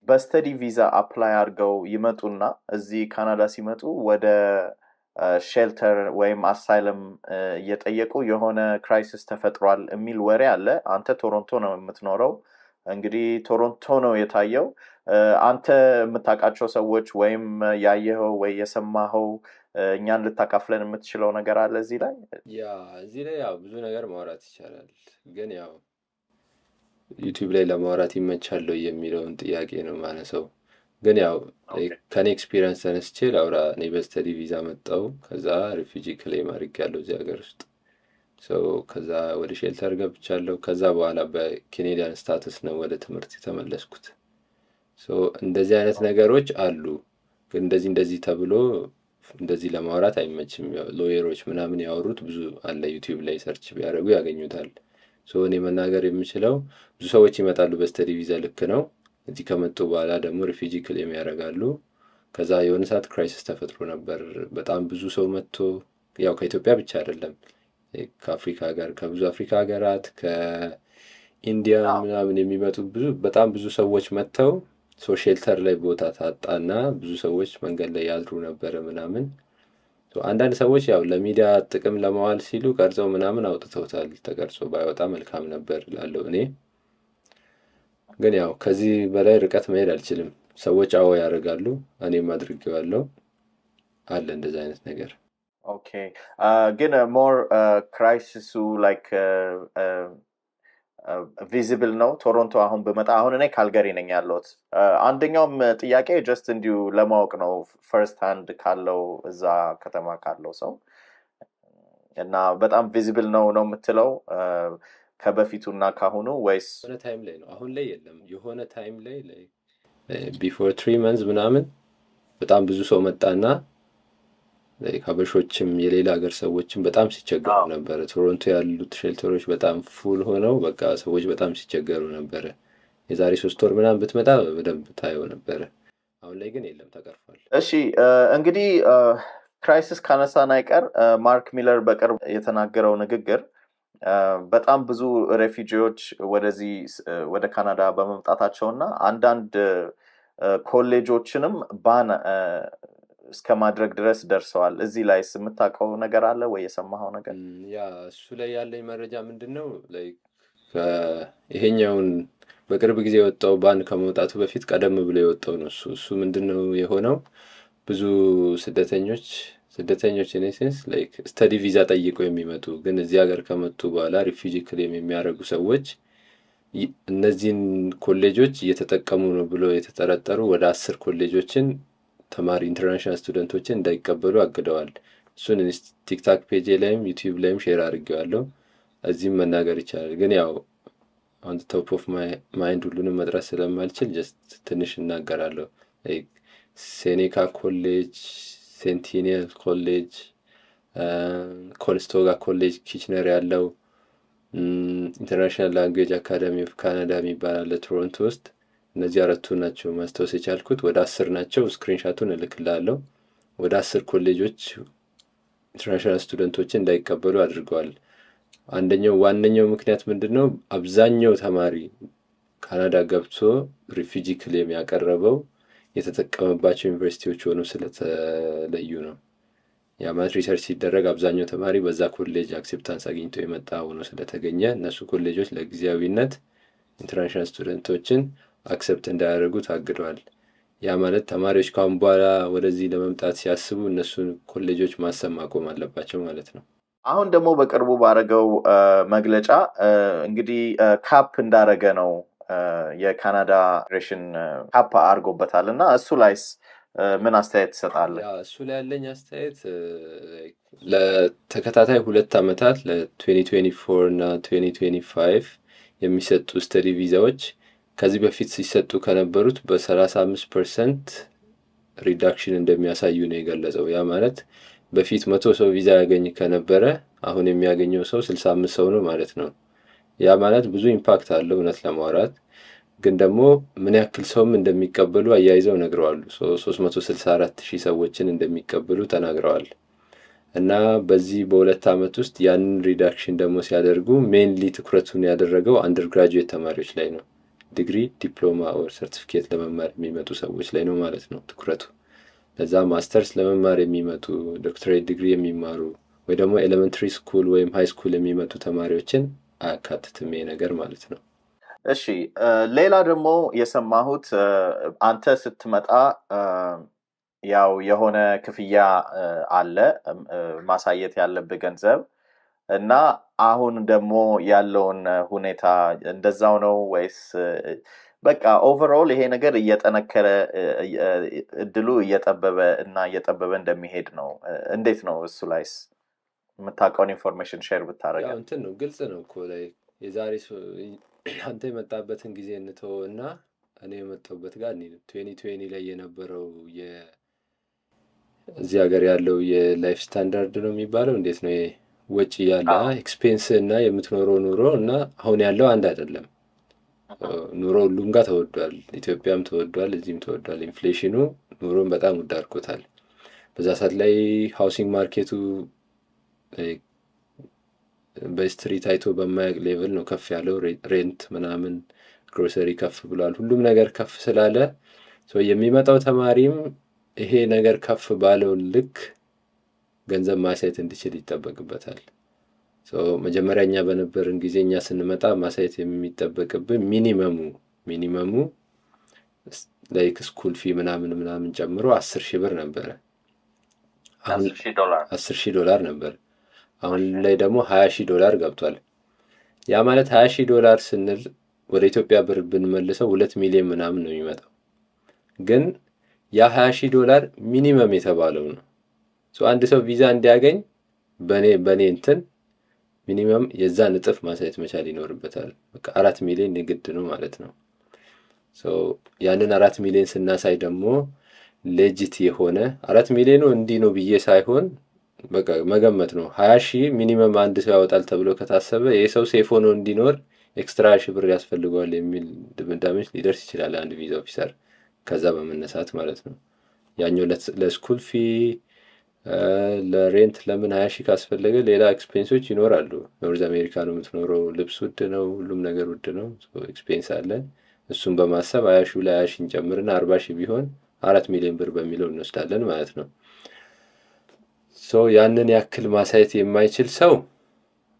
በ study visa apply አድርገው ይመጡና እዚህ ካናዳ ሲመጡ ወደ shelter ወይም asylum እየጠየቁ የሆነ crisis ተፈጥሯል የሚል ወሬ አለ። አንተ ቶሮንቶ ነው የምትኖረው። እንግዲህ ቶሮንቶ ነው የታየው። አንተ የምታውቃቸው ሰዎች ወይም ያየኸው ወይ የሰማኸው እኛን ልታካፍለን የምትችለው ነገር አለ እዚህ ላይ? Yeah፣ እዚህ ላይ ያው ብዙ ነገር ማውራት ይቻላል፣ ግን ያው YouTube ላይ ለማውራት ይመቻል ወይ የሚለውን ጥያቄ ነው ማነሰው። ግን ያው ከኔ experience ተነስቼ ላውራ። እኔ በ study visa መጣው፣ ከዛ refugee claim አድርጌያለሁ እዚህ ሀገር ውስጥ። So ከዛ ወደ shelter ገብቻለሁ። ከዛ በኋላ በ Canadian status ነው ወደ ትምህርት የተመለስኩት። So እንደዚህ አይነት ነገሮች አሉ፣ ግን እንደዚህ እንደዚህ ተብሎ እንደዚህ ለማውራት አይመችም። ያው lawyer ኦች ምናምን ያወሩት ብዙ አለ፣ YouTube ላይ search ቢያደርጉ ያገኙታል። So እኔ መናገር የምችለው ብዙ ሰዎች ይመጣሉ በ study visa፣ ልክ ነው። እዚህ ከመጡ በኋላ ደግሞ refugee claim ያደርጋሉ። ከዛ የሆነ ሰዓት crisis ተፈጥሮ ነበር። በጣም ብዙ ሰው መጥቶ፣ ያው ከኢትዮጵያ ብቻ አይደለም፣ ከአፍሪካ ሀገር፣ ከብዙ አፍሪካ ሀገራት፣ ከ India ምናምን የሚመጡ ብዙ፣ በጣም ብዙ ሰዎች መጥተው so shelter ላይ ቦታ ታጣና ብዙ ሰዎች መንገድ ላይ ያድሩ ነበረ ምናምን። አንዳንድ ሰዎች ያው ለሚዲያ ጥቅም ለማዋል ሲሉ ቀርጸው ምናምን አውጥተውታል። ተቀርጾ ባይወጣ መልካም ነበር እላለሁ እኔ። ግን ያው ከዚህ በላይ ርቀት መሄድ አልችልም። ሰዎች አዎ ያደርጋሉ፣ እኔም አድርጌዋለሁ። አለ እንደዚህ አይነት ነገር። Okay፣ ግን more crisis ኡ like visible ነው ቶሮንቶ አሁን ብመጣ? አሁን እኔ ካልገሪ ነኝ ያለሁት። አንደኛውም ጥያቄ just እንዲሁ ለማወቅ ነው፣ first hand ካለው፣ እዛ ከተማ ካለው ሰው። እና በጣም visible ነው የምትለው ከበፊቱ እና ካሁኑ ወይስ? የሆነ time ላይ ነው፣ አሁን ላይ የለም። የሆነ time ላይ before 3 months ምናምን በጣም ብዙ ሰው መጣና ሀበሾችም የሌላ ሀገር ሰዎችም በጣም ሲቸገሩ ነበረ። ቶሮንቶ ያሉት shelter ኦች በጣም full ሆነው በቃ ሰዎች በጣም ሲቸገሩ ነበረ። የዛሬ 3 ወር ምናምን ብትመጣ በደንብ ታየው ነበረ። አሁን ላይ ግን የለም፣ ተቀርፏል። እሺ፣ እንግዲህ crisis ካነሳን አይቀር ማርክ ሚለር በቅርብ የተናገረው ንግግር በጣም ብዙ refugee ዎች ወደዚህ ወደ ካናዳ በመምጣታቸው እና አንዳንድ ኮሌጆችንም ban እስከ ማድረግ ድረስ ደርሰዋል። እዚህ ላይስ የምታውቀው ነገር አለ ወይ፣ የሰማኸው ነገር? Yeah፣ እሱ ላይ ያለኝ መረጃ ምንድን ነው፣ ይሄኛውን በቅርብ ጊዜ የወጣው ban ከመውጣቱ በፊት ቀደም ብሎ የወጣው ነው። እሱ ምንድን ነው የሆነው? ብዙ ስደተኞች in a sense like study visa ጠይቀው የሚመጡ ግን እዚህ ሀገር ከመጡ በኋላ refugee claim የሚያደርጉ ሰዎች እነዚህን ኮሌጆች እየተጠቀሙ ነው ብሎ የተጠረጠሩ ወደ 10 ኮሌጆችን ተማሪ international student ኦችን እንዳይቀበሉ አግደዋል። እሱን TikTok page ላይም YouTube ላይም share አድርጌዋለሁ። እዚህም መናገር ይቻላል። ግን ያው on top of mind ሁሉንም መጥራት ስለማልችል just ትንሽ እናገራለሁ። Seneca College፣ Centennial College፣ Conestoga College ኪችነር ያለው፣ International Language Academy of Canada የሚባል አለ ቶሮንቶ ውስጥ። እነዚህ አራቱ ናቸው ማስታወስ የቻልኩት። ወደ 10 ናቸው። Screenshot ኡን እልክልሃለሁ። ወደ 10 ኮሌጆች international student ኦችን እንዳይቀበሉ አድርገዋል። አንደኛው ዋነኛው ምክንያት ምንድን ነው? አብዛኛው ተማሪ ካናዳ ገብቶ refugee claim ያቀረበው የተጠቀመባቸው ዩኒቨርሲቲዎች ሆነው ስለተለዩ ነው። ያ ማለት research ሲደረግ አብዛኛው ተማሪ በዛ ኮሌጅ acceptance አግኝቶ የመጣ ሆኖ ስለተገኘ እነሱ ኮሌጆች ለጊዜያዊነት international student ኦችን accept እንዳያደርጉ ታግደዋል። ያ ማለት ተማሪዎች ካሁን በኋላ ወደዚህ ለመምጣት ሲያስቡ እነሱን ኮሌጆች ማሰብ ማቆም አለባቸው ማለት ነው። አሁን ደግሞ በቅርቡ ባረገው መግለጫ እንግዲህ cap እንዳረገ ነው፣ የካናዳ immigration cap አድርጎበታል። እና እሱ ላይስ ምን አስተያየት ትሰጣለህ? Yeah፣ እሱ ላይ ያለኝ አስተያየት ለተከታታይ 2 ዓመታት ለ2024 እና 2025 የሚሰጡ study ቪዛዎች ከዚህ በፊት ሲሰጡ ከነበሩት በ35% reduction እንደሚያሳዩ ነው የገለጸው። ያ ማለት በፊት 100 ሰው ቪዛ ያገኝ ከነበረ አሁን የሚያገኘው ሰው 65 ሰው ነው ማለት ነው። ያ ማለት ብዙ impact አለው እውነት ለማውራት። ግን ደግሞ ምን ያክል ሰውም እንደሚቀበሉ አያይዘው ነግረዋል። 364 ሺህ ሰዎችን እንደሚቀበሉ ተናግረዋል። እና በዚህ በ2 ዓመት ውስጥ ያንን reduction ደግሞ ሲያደርጉ mainly ትኩረቱን ያደረገው undergraduate ተማሪዎች ላይ ነው። ዲግሪ፣ ዲፕሎማ or ሰርቲፊኬት ለመማር የሚመጡ ሰዎች ላይ ነው ማለት ነው ትኩረቱ። ለዛ ማስተርስ ለመማር የሚመጡ፣ ዶክትሬት ዲግሪ የሚማሩ ወይ ደግሞ elementary school ወይም high school የሚመጡ ተማሪዎችን አያካትትም ይሄ ነገር ማለት ነው። እሺ፣ ሌላ ደግሞ የሰማሁት አንተ ስትመጣ ያው የሆነ ክፍያ አለ ማሳየት ያለብህ ገንዘብ። እና አሁን ደግሞ ያለውን ሁኔታ እንደዛው ነው ወይስ በቃ overall ይሄ ነገር እየጠነከረ እድሉ እየጠበበ እና እየጠበበ እንደሚሄድ ነው? እንዴት ነው? እሱ ላይስ የምታውቀውን information share ያው ብታደርገን። እንትን ነው፣ ግልጽ ነው እኮ like የዛሬ አንተ የመጣበትን ጊዜ እንተወው እና እኔ የመጣሁበት ጋር 2020 ላይ የነበረው እዚህ ሀገር ያለው የ life standard ነው የሚባለው፣ እንዴት ነው፣ ወጪ ያለ expense እና የምትኖረው ኑሮ እና አሁን ያለው አንድ አይደለም። ኑሮ ሁሉም ጋር ተወዷል። ኢትዮጵያም ተወዷል፣ እዚህም ተወዷል። Inflation ኑ ኑሮን በጣም ውድ አድርጎታል። በዛ ሰዓት ላይ housing market ኡ በ history ታይቶ በማያውቅ level ነው ከፍ ያለው። Rent ምናምን፣ ግሮሰሪ ከፍ ብሏል። ሁሉም ነገር ከፍ ስላለ የሚመጣው ተማሪም ይሄ ነገር ከፍ ባለው ልክ ገንዘብ ማሳየት እንዲችል ይጠበቅበታል። መጀመሪያ እኛ በነበርን ጊዜ፣ እኛ ስንመጣ ማሳየት የሚጠበቅብን minimum ኡ like school fee ምናምን ምናምን ጨምሮ 10,000 ብር ነበረ። አሁን 10,000 ዶላር። 10,000 ዶላር ነበር። አሁን ላይ ደግሞ 20,000 ዶላር ገብቷል። ያ ማለት 20,000 ዶላር ስንል ወደ ኢትዮጵያ ብር ብንመልሰው 2 ሚሊዮን ምናምን ነው የሚመጣው። ግን ያ 20,000 ዶላር minimum የተባለው ነው። አንድ ሰው ቪዛ እንዲያገኝ በእኔ እንትን minimum የዛን እጥፍ ማሳየት መቻል ይኖርበታል። በቃ 4 ሚሊዮን የግድ ነው ማለት ነው። ያንን 4 ሚሊዮን ስናሳይ ደግሞ legit የሆነ 4 ሚሊዮኑ እንዲህ ነው ብዬ ሳይሆን በቃ መገመት ነው። 20,000 minimum አንድ ሰው ያወጣል ተብሎ ከታሰበ ይህ ሰው safe ሆኖ እንዲኖር extra 20,000 ብር ያስፈልገዋል የሚል ድምዳሜዎች ሊደርስ ይችላል አንድ ቪዛ officer ከዛ በመነሳት ማለት ነው። ያኛው ለ school fee፣ ለ rent ለምን 20,000 ካስፈለገ ሌላ expense ኦች ይኖራሉ። North America ነው የምትኖረው፣ ልብስ ውድ ነው፣ ሁሉም ነገር ውድ ነው፣ expense አለ። እሱን በማሰብ 20,000 ላይ 20,000 እንጨምርና 40,000 ቢሆን 4 ሚሊዮን ብር በሚለው እንወስዳለን ማለት ነው። So ያንን ያክል ማሳየት የማይችል ሰው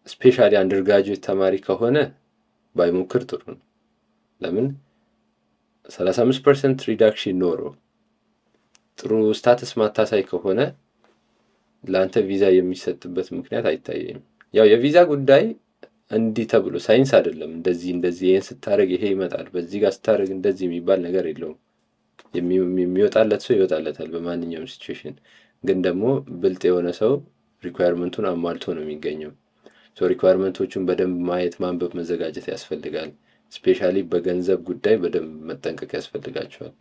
especially undergraduate ተማሪ ከሆነ ባይሞክር ጥሩ ነው። ለምን 35% reduction ኖሮ ጥሩ status ማታሳይ ከሆነ ለአንተ ቪዛ የሚሰጥበት ምክንያት አይታየኝም። ያው የቪዛ ጉዳይ እንዲህ ተብሎ ሳይንስ አይደለም። እንደዚህ እንደዚህ ይህን ስታደርግ ይሄ ይመጣል፣ በዚህ ጋር ስታደርግ እንደዚህ የሚባል ነገር የለውም። የሚወጣለት ሰው ይወጣለታል በማንኛውም situation። ግን ደግሞ ብልጥ የሆነ ሰው requirement ኡን አሟልቶ ነው የሚገኘው። Requirement ኦቹን በደንብ ማየት፣ ማንበብ፣ መዘጋጀት ያስፈልጋል። Especially በገንዘብ ጉዳይ በደንብ መጠንቀቅ ያስፈልጋቸዋል።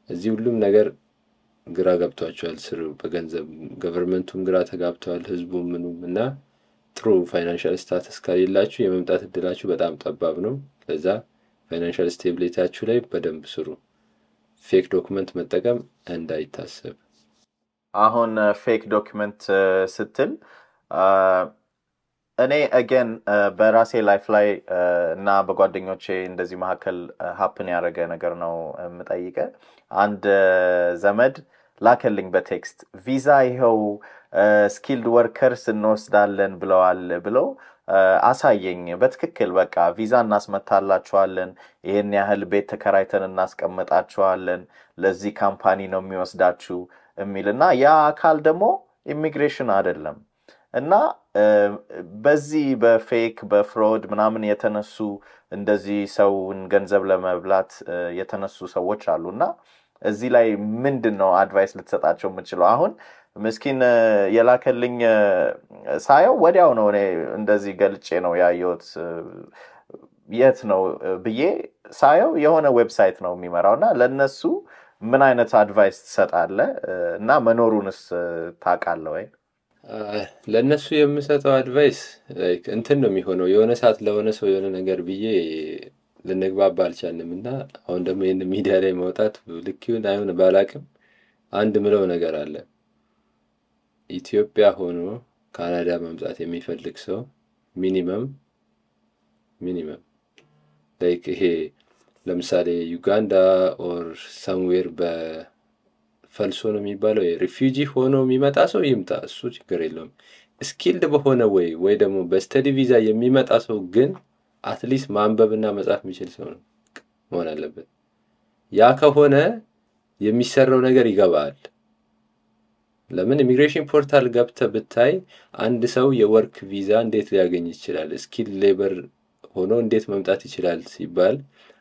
እዚህ ሁሉም ነገር ግራ ገብቷቸዋል። ስሩ በገንዘብ government ኡም ግራ ተጋብተዋል፣ ህዝቡም ምኑም። እና ጥሩ financial status ከሌላችሁ የመምጣት እድላችሁ በጣም ጠባብ ነው። ለዛ financial stability ያችሁ ላይ በደንብ ስሩ። Fake document መጠቀም እንዳይታሰብ። አሁን fake document ስትል እኔ again በራሴ life ላይ እና በጓደኞቼ እንደዚህ መካከል happen ያደረገ ነገር ነው የምጠይቀህ። አንድ ዘመድ ላከልኝ በ text፣ ቪዛ ይኸው skilled workers እንወስዳለን ብለዋል ብለው አሳየኝ። በትክክል በቃ ቪዛ እናስመታላችኋለን፣ ይህን ያህል ቤት ተከራይተን እናስቀምጣችኋለን፣ ለዚህ company ነው የሚወስዳችሁ የሚል። እና ያ አካል ደግሞ ኢሚግሬሽን አይደለም። እና በዚህ በ fake፣ በ fraud ምናምን የተነሱ እንደዚህ ሰውን ገንዘብ ለመብላት የተነሱ ሰዎች አሉ። እና እዚህ ላይ ምንድን ነው advice ልትሰጣቸው የምችለው? አሁን ምስኪን የላከልኝ ሳየው ወዲያው ነው እኔ እንደዚህ ገልጬ ነው ያየሁት። የት ነው ብዬ ሳየው የሆነ website ነው የሚመራው። እና ለእነሱ ምን አይነት advice ትሰጣለህ? እና መኖሩንስ ታውቃለህ ወይ? ለእነሱ የምሰጠው advice እንትን ነው የሚሆነው፣ የሆነ ሰዓት ለሆነ ሰው የሆነ ነገር ብዬ ልንግባባ አልቻልንም። እና አሁን ደግሞ ይህን ሚዲያ ላይ መውጣት ልክ ይሁን አይሁን ባላቅም አንድ ምለው ነገር አለ። ኢትዮጵያ ሆኖ ካናዳ መምጣት የሚፈልግ ሰው minimum like ይሄ ለምሳሌ ዩጋንዳ or somewhere በፈልሶ ነው የሚባለው refugee ሆኖ የሚመጣ ሰው ይምጣ፣ እሱ ችግር የለውም። Skilled በሆነ ወይ ደግሞ በ study visa የሚመጣ ሰው ግን at least ማንበብና መጻፍ የሚችል ሰው ነው መሆን አለበት። ያ ከሆነ የሚሰራው ነገር ይገባል። ለምን immigration portal ገብተህ ብታይ አንድ ሰው የ work visa እንዴት ሊያገኝ ይችላል፣ skilled labor ሆኖ እንዴት መምጣት ይችላል ሲባል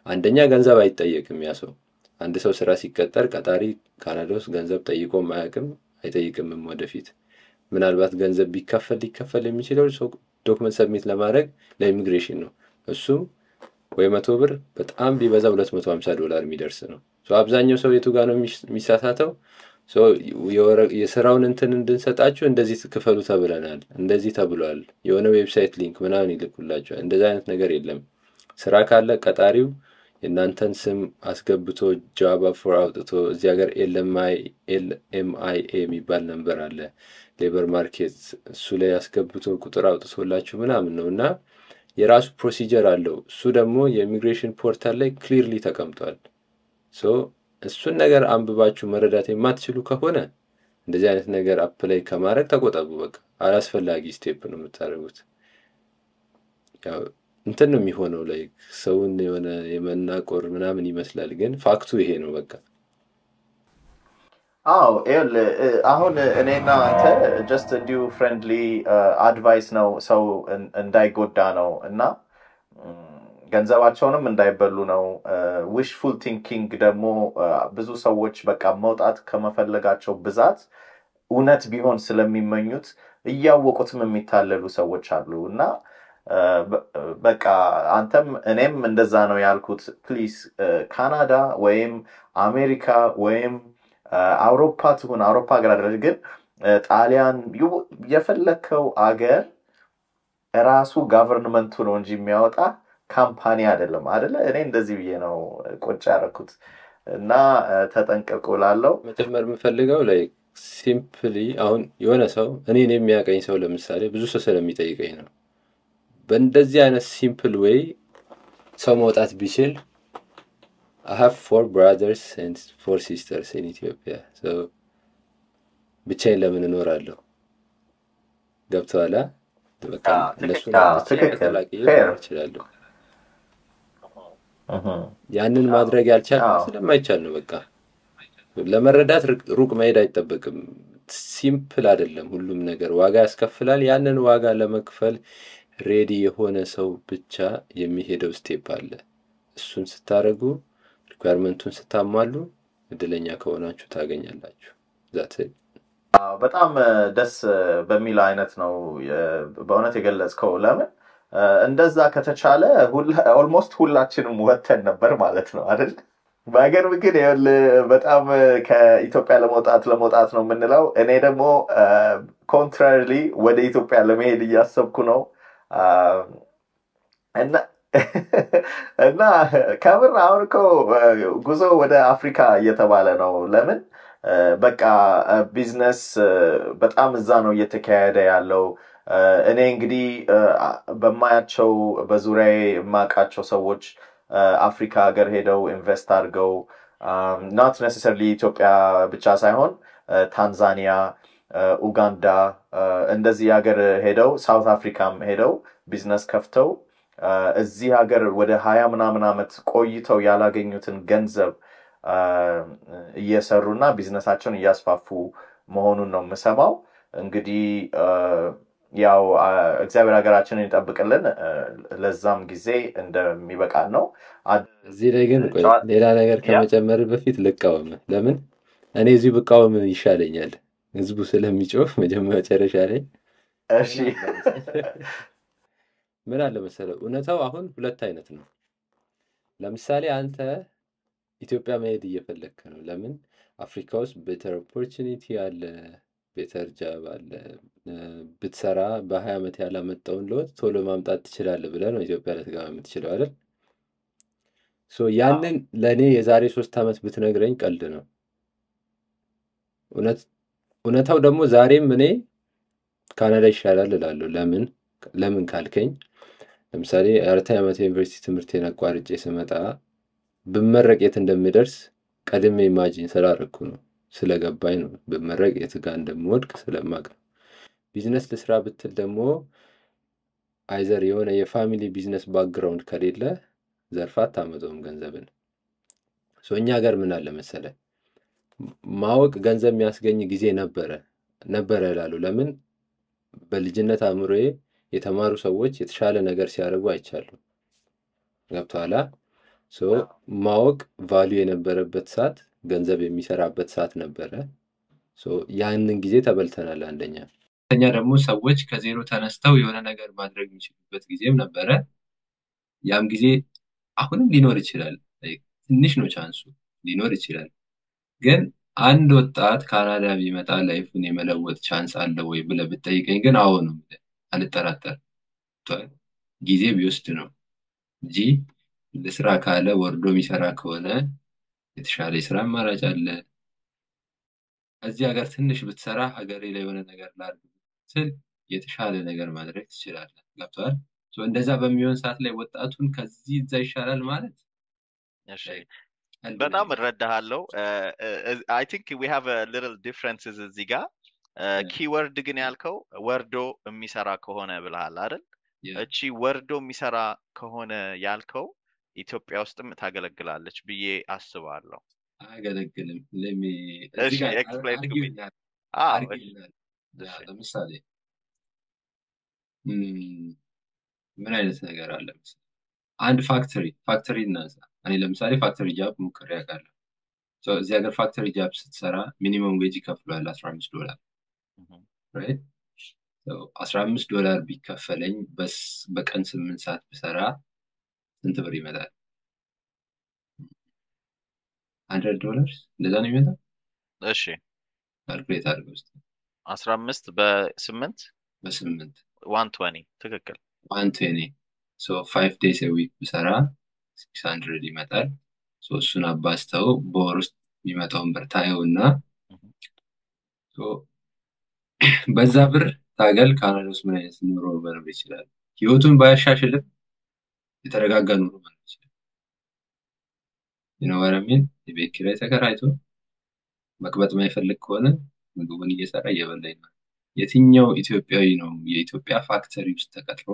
አንደኛ ገንዘብ አይጠየቅም። ያ ሰው፣ አንድ ሰው ስራ ሲቀጠር ቀጣሪ ካናዳ ውስጥ ገንዘብ ጠይቆም አያውቅም፣ አይጠይቅምም ወደፊት። ምናልባት ገንዘብ ቢከፈል ሊከፈል የሚችለው ሰው document submit ለማድረግ ለኢሚግሬሽን ነው። እሱም ወይ 100 ብር፣ በጣም ቢበዛ 250 ዶላር የሚደርስ ነው። አብዛኛው ሰው የቱ ጋር ነው የሚሳሳተው? የስራውን እንትን እንድንሰጣችሁ እንደዚህ ክፈሉ ተብለናል፣ እንደዚህ ተብሏል፣ የሆነ website link ምናምን ይልኩላቸዋል። እንደዚህ አይነት ነገር የለም። ስራ ካለ ቀጣሪው የእናንተን ስም አስገብቶ job offer አውጥቶ፣ እዚህ ሀገር LMIA የሚባል number አለ፣ labor market፣ እሱ ላይ አስገብቶ ቁጥር አውጥቶላችሁ ምናምን ነው። እና የራሱ procedure አለው። እሱ ደግሞ የ immigration portal ላይ clearly ተቀምጧል። So እሱን ነገር አንብባችሁ መረዳት የማትችሉ ከሆነ እንደዚህ አይነት ነገር apply ከማድረግ ተቆጠቡ። በቃ አላስፈላጊ step ነው የምታደርጉት። ያው እንትን ነው የሚሆነው፣ like ሰውን የሆነ የመናቆር ምናምን ይመስላል፣ ግን fact ኡ ይሄ ነው በቃ። አዎ፣ ይኸውልህ አሁን እኔና አንተ just እንዲሁ friendly advice ነው፣ ሰው እንዳይጎዳ ነው እና ገንዘባቸውንም እንዳይበሉ ነው። Wishful thinking ደግሞ ብዙ ሰዎች በቃ መውጣት ከመፈለጋቸው ብዛት እውነት ቢሆን ስለሚመኙት እያወቁትም የሚታለሉ ሰዎች አሉ። እና በቃ አንተም እኔም እንደዛ ነው ያልኩት። Please ካናዳ ወይም አሜሪካ ወይም አውሮፓ ትሁን፣ አውሮፓ ሀገር አይደለም ግን ጣሊያን፣ የፈለግከው አገር ራሱ government ኡ ነው እንጂ የሚያወጣ company አይደለም፣ አደለ? እኔ እንደዚህ ብዬ ነው ቁጭ ያደረኩት እና ተጠንቀቁ ላለው። መጨመር የምፈልገው like simply አሁን የሆነ ሰው፣ እኔን የሚያቀኝ ሰው ለምሳሌ፣ ብዙ ሰው ስለሚጠይቀኝ ነው፣ በእንደዚህ አይነት simple way ሰው መውጣት ቢችል፣ I have four brothers and four sisters in Ethiopia. So ብቻዬን ለምን እኖራለሁ? ገብቶሃል? በቃ እነሱን አምጥቼ ተቀላቅዬ መኖር እችላለሁ። ያንን ማድረግ ያልቻልኩት ስለማይቻል ነው። በቃ ለመረዳት ሩቅ መሄድ አይጠበቅም። Simple አይደለም፣ ሁሉም ነገር ዋጋ ያስከፍላል። ያንን ዋጋ ለመክፈል ready የሆነ ሰው ብቻ የሚሄደው step አለ። እሱን ስታደርጉ፣ requirement ኡን ስታሟሉ፣ እድለኛ ከሆናችሁ ታገኛላችሁ። That's it. በጣም ደስ በሚል አይነት ነው በእውነት የገለጽከው። ለምን እንደዛ ከተቻለ almost ሁላችንም ወተን ነበር ማለት ነው አይደል? ባይገርም ግን ይኸውልህ በጣም ከኢትዮጵያ ለመውጣት ለመውጣት ነው የምንለው። እኔ ደግሞ contrarily ወደ ኢትዮጵያ ለመሄድ እያሰብኩ ነው። እና ከምር አሁን እኮ ጉዞ ወደ አፍሪካ እየተባለ ነው። ለምን በቃ ቢዝነስ በጣም እዛ ነው እየተካሄደ ያለው። እኔ እንግዲህ በማያቸው፣ በዙሪያዬ የማውቃቸው ሰዎች አፍሪካ ሀገር ሄደው invest አድርገው፣ not necessarily ኢትዮጵያ ብቻ ሳይሆን ታንዛኒያ፣ ኡጋንዳ እንደዚህ ሀገር ሄደው፣ South Africa ም ሄደው ቢዝነስ ከፍተው እዚህ ሀገር ወደ 20 ምናምን ዓመት ቆይተው ያላገኙትን ገንዘብ እየሰሩና ቢዝነሳቸውን እያስፋፉ መሆኑን ነው የምሰማው። እንግዲህ ያው እግዚአብሔር ሀገራችንን ይጠብቅልን። ለዛም ጊዜ እንደሚበቃን ነው። እዚህ ላይ ግን ቆይ ሌላ ነገር ከመጨመር በፊት ልቃወም። ለምን እኔ እዚሁ ብቃወም ይሻለኛል፣ ህዝቡ ስለሚጮህ መጨረሻ ላይ። እሺ። ምን አለ መሰለህ፣ እውነታው አሁን ሁለት አይነት ነው። ለምሳሌ አንተ ኢትዮጵያ መሄድ እየፈለግክ ነው። ለምን? አፍሪካ ውስጥ better opportunity አለ፣ better job አለ። ብትሰራ በ20 ዓመት ያላመጣውን ለውጥ ቶሎ ማምጣት ትችላለህ ብለህ ነው ኢትዮጵያ ልትገባ የምትችለው አይደል? So ያንን ለእኔ የዛሬ 3 ዓመት ብትነግረኝ ቀልድ ነው። እውነታው ደግሞ ዛሬም እኔ ካናዳ ይሻላል እላለሁ። ለምን ካልከኝ፣ ለምሳሌ የአራተኛ ዓመት የዩኒቨርሲቲ ትምህርቴን አቋርጬ ስመጣ ብመረቅ የት እንደምደርስ ቀድሜ imagine ስላደረኩ ነው፣ ስለገባኝ ነው። ብመረቅ የት ጋር እንደምወድቅ ስለማቅ ነው። ቢዝነስ ልስራ ብትል ደግሞ either የሆነ የ family business background ከሌለ ዘርፋ አታመጣውም ገንዘብን። So እኛ ሀገር ምን አለ መሰለ፣ ማወቅ ገንዘብ የሚያስገኝ ጊዜ ነበረ ነበረ እላለሁ። ለምን? በልጅነት አእምሮዬ የተማሩ ሰዎች የተሻለ ነገር ሲያደርጉ አይቻለሁ። ገብቶሃል? So ማወቅ value የነበረበት ሰዓት፣ ገንዘብ የሚሰራበት ሰዓት ነበረ። So ያንን ጊዜ ተበልተናል። አንደኛ ሁለተኛ ደግሞ ሰዎች ከዜሮ ተነስተው የሆነ ነገር ማድረግ የሚችሉበት ጊዜም ነበረ። ያም ጊዜ አሁንም ሊኖር ይችላል። ትንሽ ነው chance ኡ፣ ሊኖር ይችላል። ግን አንድ ወጣት ካናዳ ቢመጣ life ኡን የመለወጥ chance አለ ወይ ብለህ ብትጠይቀኝ ግን አዎ ነው የምልህ። አልጠራጠርም። ጊዜ ቢወስድ ነው እንጂ ልስራ ካለ፣ ወርዶ የሚሰራ ከሆነ የተሻለ የስራ አማራጭ አለ። እዚህ ሀገር ትንሽ ብትሰራ ሀገሬ ላይ የሆነ ነገር ላድርግ ብትል የተሻለ ነገር ማድረግ ትችላለህ። ገብቶሃል? እንደዛ በሚሆን ሰዓት ላይ ወጣቱን ከዚህ እዛ ይሻላል ማለት ቀልድ ነው በጣም የሚመስለው። እረዳሃለሁ። I think we have little differences እዚህ ጋር። Keyword ግን ያልከው ወርዶ የሚሰራ ከሆነ ብለሃል አይደል? እቺ ወርዶ የሚሰራ ከሆነ ያልከው ኢትዮጵያ ውስጥም ታገለግላለች ብዬ አስባለሁ። አያገለግልም። ለሚ እዚህ እሺ ጋር explain to me። argue አዎ argue እሺ yeah፣ ለምሳሌ ምን አይነት ነገር አለ መሰለህ? አንድ factory እናንሳ። እኔ ለምሳሌ factory job ሞክሬ አውቃለሁ። So እዚህ ሀገር factory job ስትሰራ minimum wage ይከፍሉሃል 15 ዶላር፣ right? 15 ዶላር ቢከፈለኝ በቀን 8 ሰዓት ብሰራ ስንት ብር ይመጣል? $100 እንደዛ ነው የሚመጣው። እሺ። Calculate አድርገው እስኪ። 15 በ8 በ8። 120፣ ትክክል። 120። So 5 days week ብሰራ 600 ይመጣል። So እሱን አባዝተው በወር ውስጥ የሚመጣውን ብር ታየው እና so በዛ ብር ታገል ካናዳ ውስጥ ምን አይነት ኑሮ መኖር ይችላል? ህይወቱን ባያሻሽልም የተረጋጋ ኑሮ መኖር ይችላል። You know what I mean? የቤት ኪራይ ተከራይቶ መቅበጥ የማይፈልግ ከሆነ ምግቡን እየሰራ እየበላ ይኖራል። የትኛው ኢትዮጵያዊ ነው የኢትዮጵያ factory ውስጥ ተቀጥሮ፣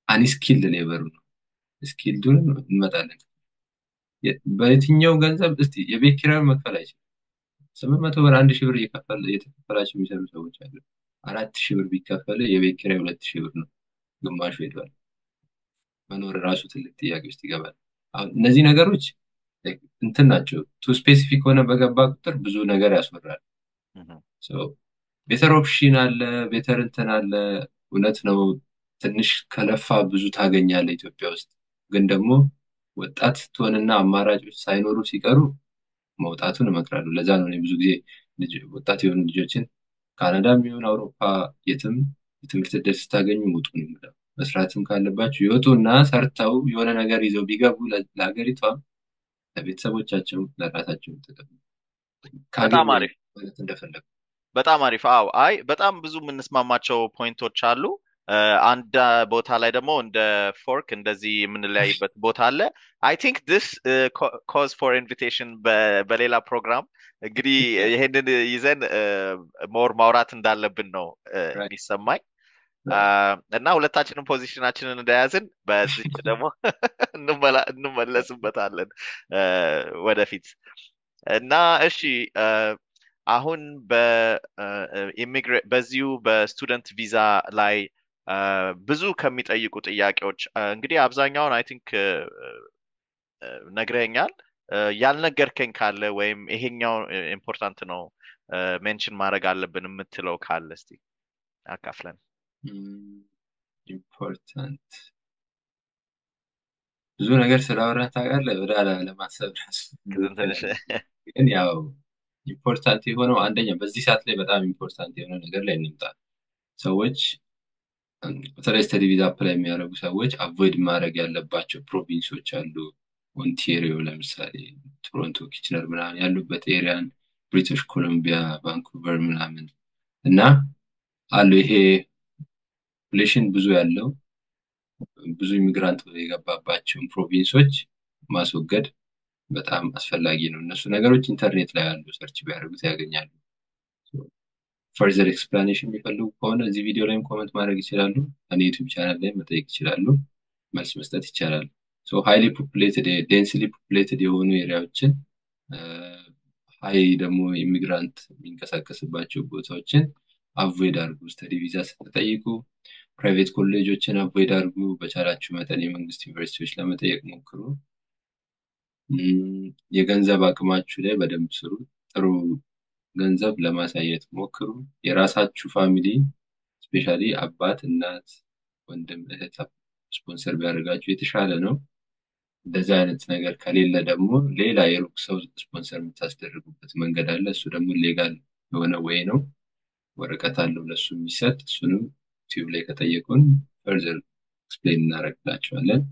unskilled labor ኡ ነው፣ skilled ኡን እንመጣለን። በየትኛው ገንዘብ እስቲ የቤት ኪራዩን መክፈል አይችልም። 800 ብር፣ 1000 ብር እየተከፈላቸው የሚሰሩ ሰዎች አሉ። 4000 ብር ቢከፈል የቤት ኪራይ 2000 ብር ነው፣ ግማሹ ሄዷል። መኖር ራሱ ትልቅ ጥያቄ ውስጥ ይገባል። አሁን እነዚህ ነገሮች እንትን ናቸው። Too specific ሆነ በገባ ቁጥር ብዙ ነገር ያስወራል። Better option አለ፣ better እንትን አለ። እውነት ነው። ትንሽ ከለፋ ብዙ ታገኛለህ ኢትዮጵያ ውስጥ። ግን ደግሞ ወጣት ስትሆንና አማራጮች ሳይኖሩ ሲቀሩ መውጣቱን እመክራለሁ። ለዛ ነው እኔ ብዙ ጊዜ ወጣት የሆኑ ልጆችን ካናዳም ይሁን አውሮፓ የትም የትምህርት ዕድል ስታገኙ ውጡ ነው የምለው። መስራትም ካለባቸው ይወጡ እና ሰርተው የሆነ ነገር ይዘው ቢገቡ ለሀገሪቷም፣ ለቤተሰቦቻቸው፣ ለራሳቸው ጥቅም በጣም ካገኘ አሪፍ። ማለት እንደፈለጉ። በጣም አሪፍ። አዎ፣ አይ በጣም ብዙ የምንስማማቸው point ኦች አሉ። አንድ ቦታ ላይ ደግሞ እንደ fork እንደዚህ የምንለያይበት ቦታ አለ። I think this calls for invitation በሌላ ፕሮግራም እንግዲህ ይሄንን ይዘን more ማውራት እንዳለብን ነው የሚሰማኝ። እና ሁለታችንም position ኣችንን እንደያዝን በዚች ደግሞ እንመለስበታለን ወደፊት። እና እሺ። አሁን በዚሁ በ student visa ላይ ብዙ ከሚጠይቁ ጥያቄዎች እንግዲህ አብዛኛውን I think ነግረኸኛል። ያልነገርከኝ ካለ ወይም ይሄኛው important ነው mention ማድረግ አለብን የምትለው ካለ እስቲ አካፍለን። Important ብዙ ነገር ስላወራን ታውቃለህ፣ ወደ ኋላ ለማሰብ ራሱ ትንሽ ግን ያው important የሆነው አንደኛ በዚህ ሰዓት ላይ በጣም important የሆነ ነገር ላይ እንምጣ። ሰዎች በተለይ study visa apply የሚያደርጉ ሰዎች avoid ማድረግ ያለባቸው province ኦች አሉ። ኦንታሪዮ ለምሳሌ፣ ቶሮንቶ፣ ኪችነር ምናምን ያሉበት area ን፣ ብሪቲሽ ኮሎምቢያ፣ ቫንኩቨር ምናምን እና አሉ። ይሄ population ብዙ ያለው፣ ብዙ immigrant የገባባቸውን province ኦች ማስወገድ በጣም አስፈላጊ ነው። እነሱ ነገሮች ኢንተርኔት ላይ ያሉ search ቢያደርጉት ያገኛሉ። Further explanation የሚፈልጉ ከሆነ እዚህ ቪዲዮ ላይም comment ማድረግ ይችላሉ። እኔ YouTube channel ላይ መጠየቅ ይችላሉ። መልስ መስጠት ይቻላል። Highly populated፣ densely populated የሆኑ area ዎችን፣ high ደግሞ immigrant የሚንቀሳቀስባቸው ቦታዎችን avoid አድርጉ። Study visa ስትጠይቁ private ኮሌጆችን avoid አድርጉ። በቻላችሁ መጠን የመንግስት ዩኒቨርሲቲዎች ለመጠየቅ ሞክሩ። የገንዘብ አቅማችሁ ላይ በደንብ ስሩ። ጥሩ ገንዘብ ለማሳየት ሞክሩ። የራሳችሁ family፣ especially አባት፣ እናት፣ ወንድም፣ እህት ስፖንሰር ቢያደርጋችሁ የተሻለ ነው። እንደዚህ አይነት ነገር ከሌለ ደግሞ ሌላ የሩቅ ሰው ስፖንሰር የምታስደርጉበት መንገድ አለ። እሱ ደግሞ legal የሆነ way ነው። ወረቀት አለው ለእሱ የሚሰጥ። እሱንም YouTube ላይ ከጠየቁን further explain እናደርግላቸዋለን።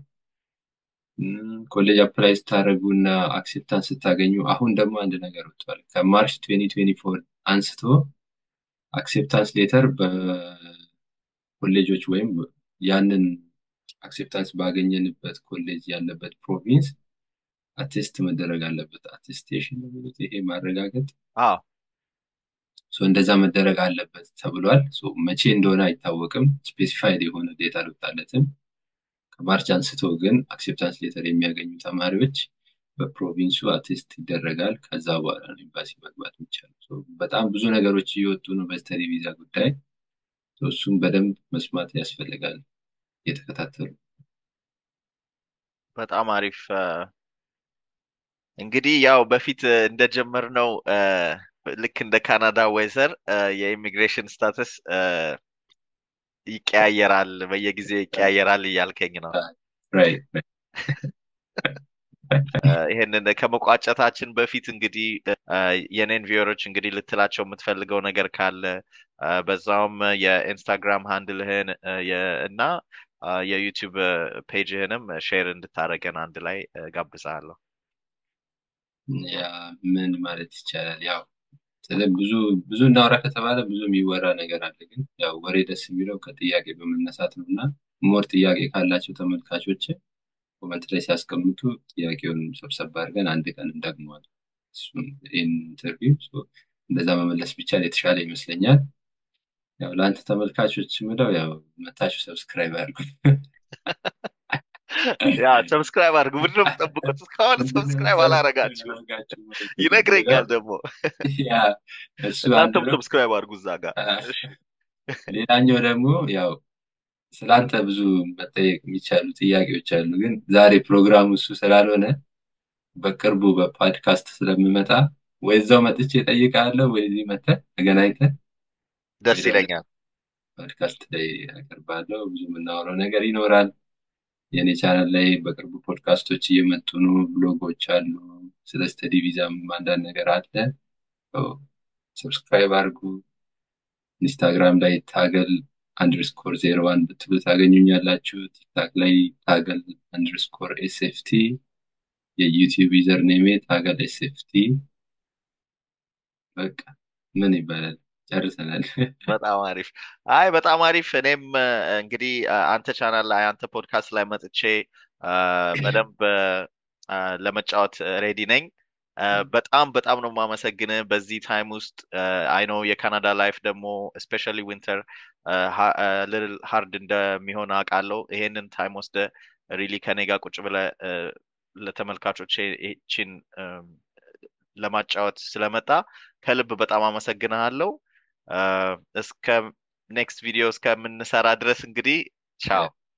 ኮሌጅ apply ስታደርጉ እና acceptance ስታገኙ፣ አሁን ደግሞ አንድ ነገር ወጥቷል። ከ March 2024 አንስቶ acceptance letter በኮሌጆች ወይም ያንን acceptance ባገኘንበት ኮሌጅ ያለበት province attest መደረግ አለበት። Attestation ነው የሚሉት፣ ይሄ ማረጋገጥ። እንደዛ መደረግ አለበት ተብሏል። መቼ እንደሆነ አይታወቅም። Specified የሆነ date አልወጣለትም። ከ March አንስቶ ግን acceptance letter የሚያገኙ ተማሪዎች በ province ኡ attest ይደረጋል። ከዛ በኋላ ነው ኤምባሲ መግባት የሚቻለው። በጣም ብዙ ነገሮች እየወጡ ነው በ study visa ጉዳይ። እሱም በደንብ መስማት ያስፈልጋል፣ እየተከታተሉ። በጣም አሪፍ። እንግዲህ ያው በፊት እንደጀመርነው ልክ እንደ ካናዳ weather የ immigration status ይቀያየራል፣ በየጊዜው ይቀያየራል እያልከኝ ነው። ይሄንን ከመቋጨታችን በፊት እንግዲህ የኔን viewer ኦች እንግዲህ ልትላቸው የምትፈልገው ነገር ካለ፣ በዛውም የ Instagram handle ህን እና የ YouTube page ህንም share እንድታደርገን አንድ ላይ ጋብዛለሁ። Yeah፣ ምን ማለት ይቻላል? ያው ስለ ብዙ ብዙ እናውራ ከተባለ ብዙ የሚወራ ነገር አለ። ግን ያው ወሬ ደስ የሚለው ከጥያቄ በመነሳት ነው እና more ጥያቄ ካላቸው ተመልካቾች comment ላይ ሲያስቀምጡ ጥያቄውን ሰብሰብ አድርገን አንድ ቀን እንደግመዋለን። እሱን ይህን interview እንደዛ መመለስ ቢቻል የተሻለ ይመስለኛል። ያው ለአንተ ተመልካቾች ምለው ያው መታችሁ subscribe አድርጉ። Yeah፣ subscribe አድርጉ። ምንድን ነው የምትጠብቁት? እስካሁን subscribe አላረጋችሁም። ይነግረኛል ደግሞ። Yeah፣ እሱ አንዱ እናንተም ነው። Subscribe አድርጉ እዛ ጋር። ሌላኛው ደግሞ ያው ስላንተ ብዙ መጠየቅ የሚቻሉ ጥያቄዎች አሉ፣ ግን ዛሬ ፕሮግራሙ እሱ ስላልሆነ በቅርቡ በፓድካስት ስለምመጣ ወይ እዛው መጥቼ እጠይቅሃለሁ ወይ እዚህ መተህ ተገናኝተህ ደስ ወይ ደግሞ ይለኛል። ፖድካስት ላይ አቀርባለሁ። ብዙ የምናወራው ነገር ይኖራል። የኔ ቻናል ላይ በቅርቡ ፖድካስቶች እየመጡ ነው፣ ብሎጎች አሉ፣ ስለ study visa ም አንዳንድ ነገር አለ። Subscribe አድርጉ። Instagram ላይ ታገል_01 ብትሉ ታገኙኛላችሁ። TikTok ላይ ታገል_SFT፣ የ YouTube username ኤ ታገል SFT። በቃ ምን ይባላል፣ ጨርሰናል። በጣም አሪፍ። አይ፣ በጣም አሪፍ። እኔም እንግዲህ አንተ ቻናል ላይ፣ አንተ ፖድካስት ላይ መጥቼ በደንብ ለመጫወት ready ነኝ። በጣም በጣም ነው የማመሰግንህ። በዚህ time ውስጥ I know የካናዳ life ደግሞ especially winter little hard እንደሚሆን አውቃለሁ። ይሄንን time ወስደህ really ከኔ ጋር ቁጭ ብለህ ለተመልካቾቼ ይህችን ለማጫወት ስለመጣ ከልብ በጣም አመሰግንሃለሁ። እስከ next ቪዲዮ እስከምንሰራ ድረስ እንግዲህ ቻው።